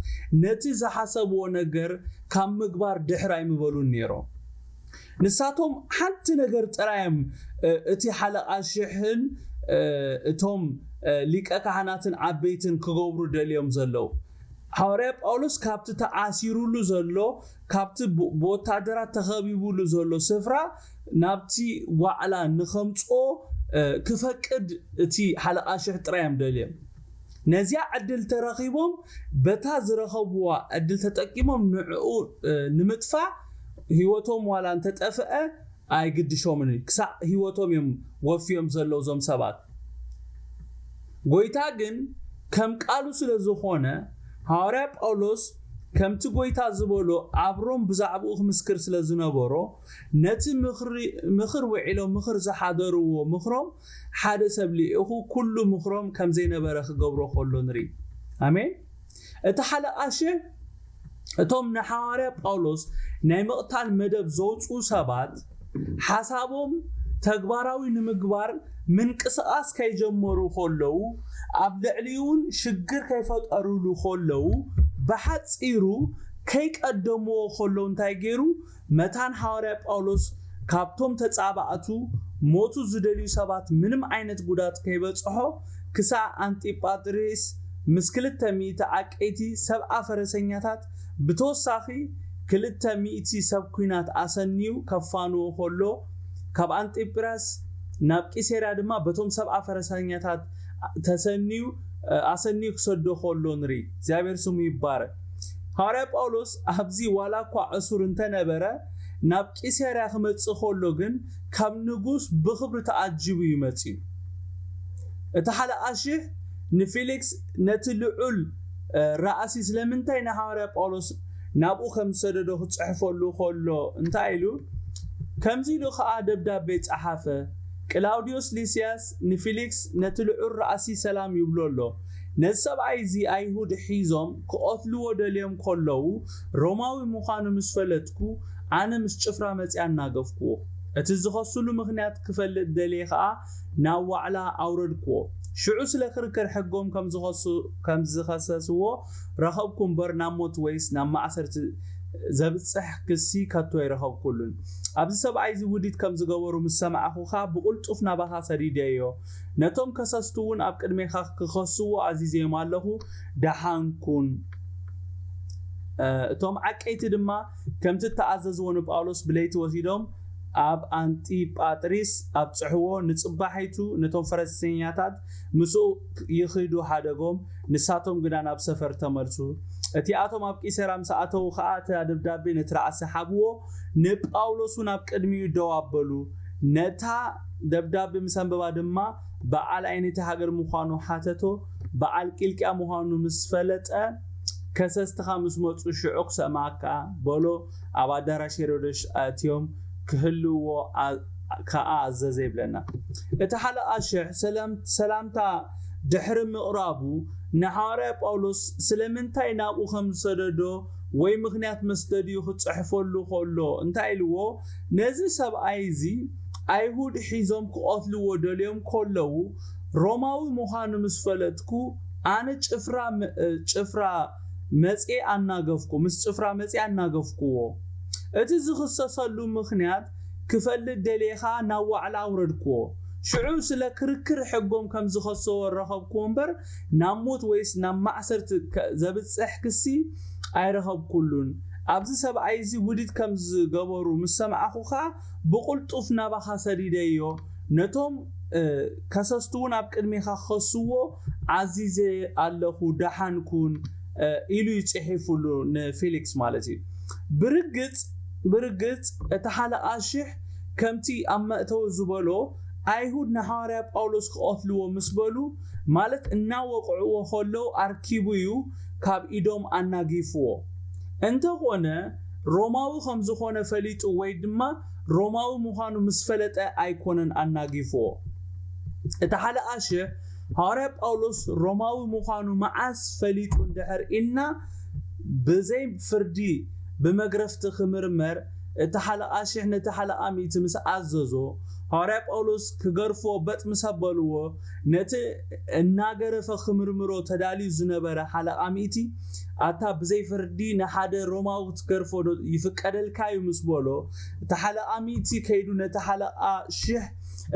ነቲ ዝሓሰብዎ ነገር ካብ ምግባር ድሕር ኣይምበሉን ነይሮም። ንሳቶም ሓንቲ ነገር ጥራይ እዮም፣ እ፣ እቲ ሓለቓ ሽሕን፣ እ፣ እቶም፣ እ፣ ሊቀ ካህናትን ዓበይትን ክገብሩ ደልዮም ዘለዉ። ሃዋርያ ጳውሎስ ካብቲ ተኣሲሩሉ ዘሎ፣ ካብቲ ብ-፣ ብወታደራት ተኸቢቡሉ ዘሎ ስፍራ ናብቲ ዋዕላ ንኸምጽኦ፣ እ፣ ክፈቅድ እቲ ሓለቓ ሽሕ ጥራይ እዮም ደልዮም። ነዚኣ ዕድል ተረኺቦም፣ በታ ዝረኸብዋ ዕድል ተጠቂሞም ንዕኡ፣ እ፣ ንምጥፋእ፣ ህይወቶም ዋላ እንተጠፍአ ኣይግድሾምን እዩ። ክሳዕ ህይወቶም እዮም ወፍዮም ዘለዉ እዞም ሰባት። ጎይታ ግን ከም ቃሉ ስለ ዝኾነ፣ ሃዋርያ ጳውሎስ ከምቲ ጎይታ ዝበሎ ኣብ ሮም ብዛዕባኡ ክምስክር ስለ ዝነበሮ፣ ነቲ ምኽሪ፣ ምኽር ውዒሎም ምኽር ዝሓደርዎ ምኽሮም ሓደ ሰብ ልኢኹ ኩሉ ምኽሮም ከም ዘይነበረ ክገብሮ ከሎ ንርኢ። ኣሜን። እቲ ሓለቓ ሽሕ እቶም ንሓዋርያ ጳውሎስ ናይ ምቕታል መደብ ዘውጽኡ ሰባት ሓሳቦም ተግባራዊ ንምግባር ምንቅስቓስ ከይጀመሩ ከለዉ፣ ኣብ ልዕሊኡ እውን ሽግር ከይፈጠሩሉ ከለዉ፣ ብሓጺሩ ከይቀደምዎ ከለዉ እንታይ ገይሩ? መታን ሃዋርያ ጳውሎስ ካብቶም ተጻባእቱ ሞቱ ዝደልዩ ሰባት ምንም ዓይነት ጉዳት ከይበጽሖ ክሳዕ ኣንጢጳጥሪስ ምስ ክልተ ሚእቲ ዓቀይቲ ሰብኣ ፈረሰኛታት ብተወሳኺ ክልተ ሚእቲ ሰብ ኲናት ኣሰንዩ ከፋንዎ ከሎ፣ ካብ ኣንጢጳጥሪስ ናብ ቂሰርያ ድማ በቶም ሰብኣ ፈረሰኛታት ተሰንዩ፣ ኣሰንዩ ክሰዶ ከሎ ንርኢ። እግዚኣብሔር ስሙ ይባረክ። ሃዋርያ ጳውሎስ ኣብዚ ዋላ እኳ ዕሱር እንተነበረ፣ ናብ ቂሰርያ ክመጽእ ከሎ ግን ካብ ንጉስ ብኽብሪ ተዓጂቡ እዩ መጺኡ። እቲ ሓለቓ ሽሕ ንፊሊክስ ነቲ ልዑል፣ እ፣ ራእሲ ስለምንታይ ንሃዋርያ ጳውሎስ ናብኡ ከም ዝሰደዶ ክጽሕፈሉ ከሎ እንታይ ኢሉ? ከምዚ ኢሉ ኸኣ ደብዳቤ ጸሓፈ፣ "ቅላውድዮስ ሊስያስ ንፊሊክስ ነቲ ልዑል ራእሲ ሰላም ይብሎ ኣሎ። ነዚ ሰብኣይ እዚ ኣይሁድ ሒዞም ክቐትልዎ ደልዮም ከለዉ፣ ሮማዊ ምዃኑ ምስ ፈለጥኩ፣ ኣነ ምስ ጭፍራ መጺኣ ኣናገፍክዎ። እቲ ዝኸስሉ ምኽንያት ክፈልጥ ደልየ ከኣ ናብ ዋዕላ ኣውረድክዎ። ሽዑ ስለ ክርክር ሕጎም ከም ዝኸሱ-፣ ከም ዝኸሰስዎ ረኸብኩ እምበር ናብ ሞት ወይስ ናብ ማእሰርቲ ዘብጽሕ ክሲ ከቶ ኣይረኸብኩሉን። ኣብዚ ሰብኣይ እዚ ውዲት ከም ዝገበሩ ምስ ሰማዕኹ ከኣ ብቕልጡፍ ናባኻ ሰዲደዮ። ነቶም ከሰስቱ እውን ኣብ ቅድሜኻ ክኸስዎ ኣዚዘዮም ኣለኹ። ደሓን ኩን። እ፣ እቶም ዓቀይቲ ድማ ከምቲ እተኣዘዝዎ ንጳውሎስ ብለይቲ ወሲዶም ኣብ ኣንጢጳጥሪስ ኣብጽሕዎ። ንጽባሒቱ ነቶም ፈረሰኛታት ምስኡ ይኽዱ ሓደጎም፣ ንሳቶም ግና ናብ ሰፈር ተመልሱ። እቲኣቶም ኣብ ቂሰራ ምስ ኣተዉ ኸኣ እታ ደብዳቤ ነቲ ራእሲ ሃብዎ፣ ንጳውሎስ እውን ኣብ ቅድሚኡ ደው ኣበሉ። ነታ ደብዳቤ ምስ ኣንበባ ድማ በዓል ኣይነይቲ ሃገር ምዃኑ ሓተቶ። በዓል ቂልቅያ ምዃኑ ምስ ፈለጠ፣ ከሰስትኻ ምስ መጹ ሽዑ ክሰምዓካ በሎ። ኣብ ኣዳራሽ ሄሮድስ ኣእትዮም ክህልዎ ኣ-፣ ከኣ ኣዘዘ ይብለና። እቲ ሓለቓ ሽሕ ሰላም-፣ ሰላምታ ድሕሪ ምቕራቡ ንሓዋርያ ጳውሎስ ስለምንታይ ናብኡ ከም ዝሰደዶ ወይ ምኽንያት መስደድኡ ክጽሕፈሉ ከሎ እንታይ ኢልዎ? ነዚ ሰብኣይ እዚ ኣይሁድ ሒዞም ክቐትልዎ ደልዮም ከለዉ ሮማዊ ምዃኑ ምስ ፈለጥኩ ኣነ ጭፍራ መ-፣ ጭፍራ መጽየ ኣናገፍኩ፣ ምስ ጭፍራ መጽየ ኣናገፍኩዎ። እቲ ዝኽሰሰሉ ምኽንያት ክፈልጥ ደልየ ኸኣ ናብ ዋዕላ ኣውረድኩዎ። ሽዑ ስለ ክርክር ሕጎም ከም ዝኸስዎ ረኸብኩዎ እምበር ናብ ሞት ወይስ ናብ ማእሰርቲ ከ-፣ ዘብጽሕ ክሲ ኣይረኸብኩሉን። ኣብዚ ሰብኣይ እዚ ውዲት ከም ዝገበሩ ምስ ሰማዕኹ ኸኣ ብቕልጡፍ ናባኻ ሰዲደዮ። ነቶም፣ እ፣ ከሰስቲ እውን ኣብ ቅድሜኻ ክኸስዎ ኣዚዘ ኣለኹ፣ ደሓን ኩን፣ እ፣ ኢሉ እዩ ጽሒፉሉ ንፊሊክስ ማለት እዩ። ብርግጽ፣ ብርግጽ እቲ ሓለቓ ሽሕ ከምቲ ኣብ መእተዊ ዝበሎ ኣይሁድ ንሓዋርያ ጳውሎስ ክቐትልዎ ምስ በሉ፣ ማለት እናወቕዕዎ ከለዉ ኣርኪቡ እዩ ካብ ኢዶም ኣናጊፍዎ። እንተኾነ ሮማዊ ከም ዝኾነ ፈሊጡ ወይ ድማ ሮማዊ ምዃኑ ምስ ፈለጠ ኣይኮነን ኣናጊፍዎ። እቲ ሓለቓ ሽሕ ሃዋርያ ጳውሎስ ሮማዊ ምዃኑ መዓስ ፈሊጡ እንድሕር ኢልና፣ ብዘይ ፍርዲ ብመግረፍቲ ክምርመር እቲ ሓለቓ ሽሕ ነቲ ሓለቓ ሚእቲ ምስ ኣዘዞ፣ ሃዋርያ ጳውሎስ ክገርፎ በጥ ምስ ኣበልዎ፣ ነቲ እናገረፈ ክምርምሮ ተዳልዩ ዝነበረ ሓለቓ ሚእቲ፣ ኣታ ብዘይ ፍርዲ ንሓደ ሮማዊ ክትገርፎ ዶ ይፍቀደልካ እዩ ምስ በሎ፣ እቲ ሓለቓ ሚእቲ ከይዱ ነቲ ሓለቓ ሽሕ፣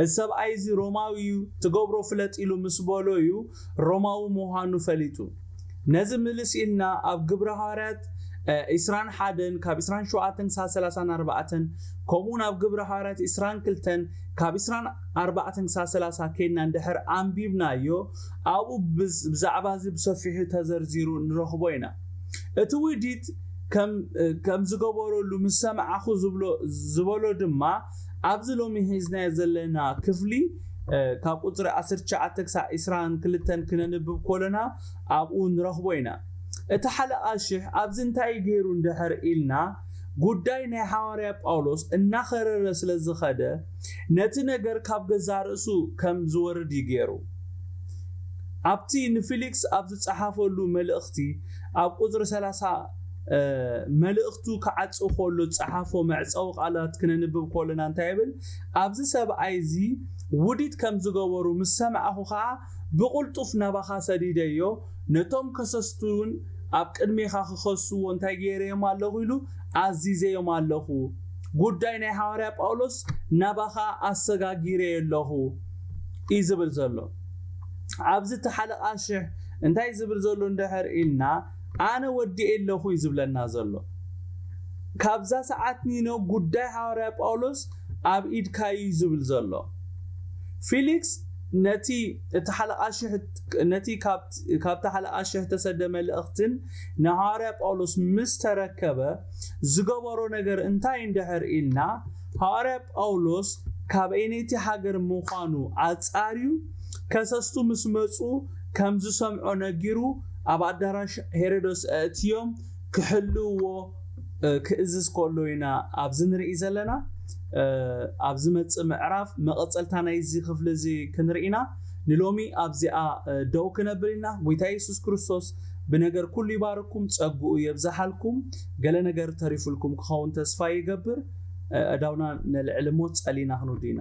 "እዚ ሰብኣይ እዚ ሮማዊ እዩ፣ ትገብሮ ፍለጥ" ኢሉ ምስ በሎ እዩ ሮማዊ ምዃኑ ፈሊጡ። ነዚ ምልስ ኢልና ኣብ ግብረ ሃዋርያት፣ እ፣ ዕስራን ሓደን ካብ ዕስራን ሸውዓተን ክሳብ ሰላሳን ኣርባዕተን፣ ከምኡውን ኣብ ግብረ ሃዋርያት ዕስራን ክልተን ካብ ዕስራን ኣርባዕተን ክሳብ ሰላሳ ኬድና እንድሕር ኣንቢብናዮ፣ ኣብኡ ብዝ-፣ ብዛዕባ እዚ ብሰፊሑ ተዘርዚሩ ንረኽቦ ኢና። እቲ ውዲት ከም፣ እ፣ ከም ዝገበረሉ ምስ ሰማዕኹ ዝብሎ፣ ዝበሎ ድማ ኣብዚ ሎሚ ሒዝናዮ ዘለና ክፍሊ፣ እ፣ ካብ ቁጽሪ ዓሰርተ ትሽዓተ ክሳብ ዕስራን ክልተን ክነንብብ ከለና ኣብኡ ንረኽቦ ኢና። እቲ ሓለቓ ሽሕ ኣብዚ እንታይ ገይሩ እንድሕር ኢልና፣ ጉዳይ ናይ ሓዋርያ ጳውሎስ እናኸረረ ስለ ዝኸደ፣ ነቲ ነገር ካብ ገዛእ ርእሱ ከም ዝወርድ እዩ ገይሩ። ኣብቲ ንፊሊክስ ኣብ ዝጸሓፈሉ መልእኽቲ፣ ኣብ ቁጽሪ ሰላሳ፣ እ፣ መልእኽቱ ክዓጽው ከሎ ዝጸሓፎ መዕጸዊ ቃላት ክነንብብ ከለና እንታይ ይብል? "ኣብዚ ሰብኣይ እዚ ውዲት ከም ዝገበሩ ምስ ሰማዕኹ ኸኣ ብቕልጡፍ ናባኻ ሰዲደዮ፣ ነቶም ከሰስቲ እውን ኣብ ቅድሜኻ ክኸስዎ እንታይ ገይረዮም ኣለኹ?" ኢሉ ኣዚዘዮም ኣለኹ። ጉዳይ ናይ ሃዋርያ ጳውሎስ ናባኻ ኣሰጋጊረዮ ኣለኹ እዩ ዝብል ዘሎ። ኣብዚ እቲ ሓለቓ ሽሕ እንታይ ዝብል ዘሎ እንድሕር ኢልና፣ "ኣነ ወዲኤ ኣለኹ" እዩ ዝብለና ዘሎ። ካብዛ ሰዓት ኒኖ ጉዳይ ሃዋርያ ጳውሎስ ኣብ ኢድካ እዩ ዝብል ዘሎ። ፊሊክስ ነቲ፣ እቲ ሓለቓ ሽሕ፣ ነቲ ካብ፣ ካብቲ ሓለቓ ሽሕ ተሰደ መልእኽትን ንሃዋርያ ጳውሎስ ምስ ተረከበ ዝገበሮ ነገር እንታይ እንድሕር ኢልና፣ ሃዋርያ ጳውሎስ ካብ ኣየነይቲ ሃገር ምዃኑ ኣጻርዩ፣ ከሰስቱ ምስ መጹ ከም ዝሰምዖ ነጊሩ፣ ኣብ ኣዳራሽ ሄሮዶስ ኣእትዮም ክሕልውዎ፣ እ፣ ክእዝዝ ከሎ ኢና ኣብዚ ንርኢ ዘለና። እ፣ ኣብ ዝመጽእ ምዕራፍ መቐጸልታ ናይዚ ክፍሊ እዚ ክንርኢ ኢና። ንሎሚ ኣብዚኣ፣ እ፣ ደው ክነብል ኢና። ጎይታ የሱስ ክርስቶስ ብነገር ኩሉ ይባርኩም፣ ጸግኡ የብዝሓልኩም። ገለ ነገር ተሪፉልኩም ክኸውን ተስፋ ይገብር። ኣእዳውና ነልዕል እሞ ጸሊና ክንውዲ ኢና።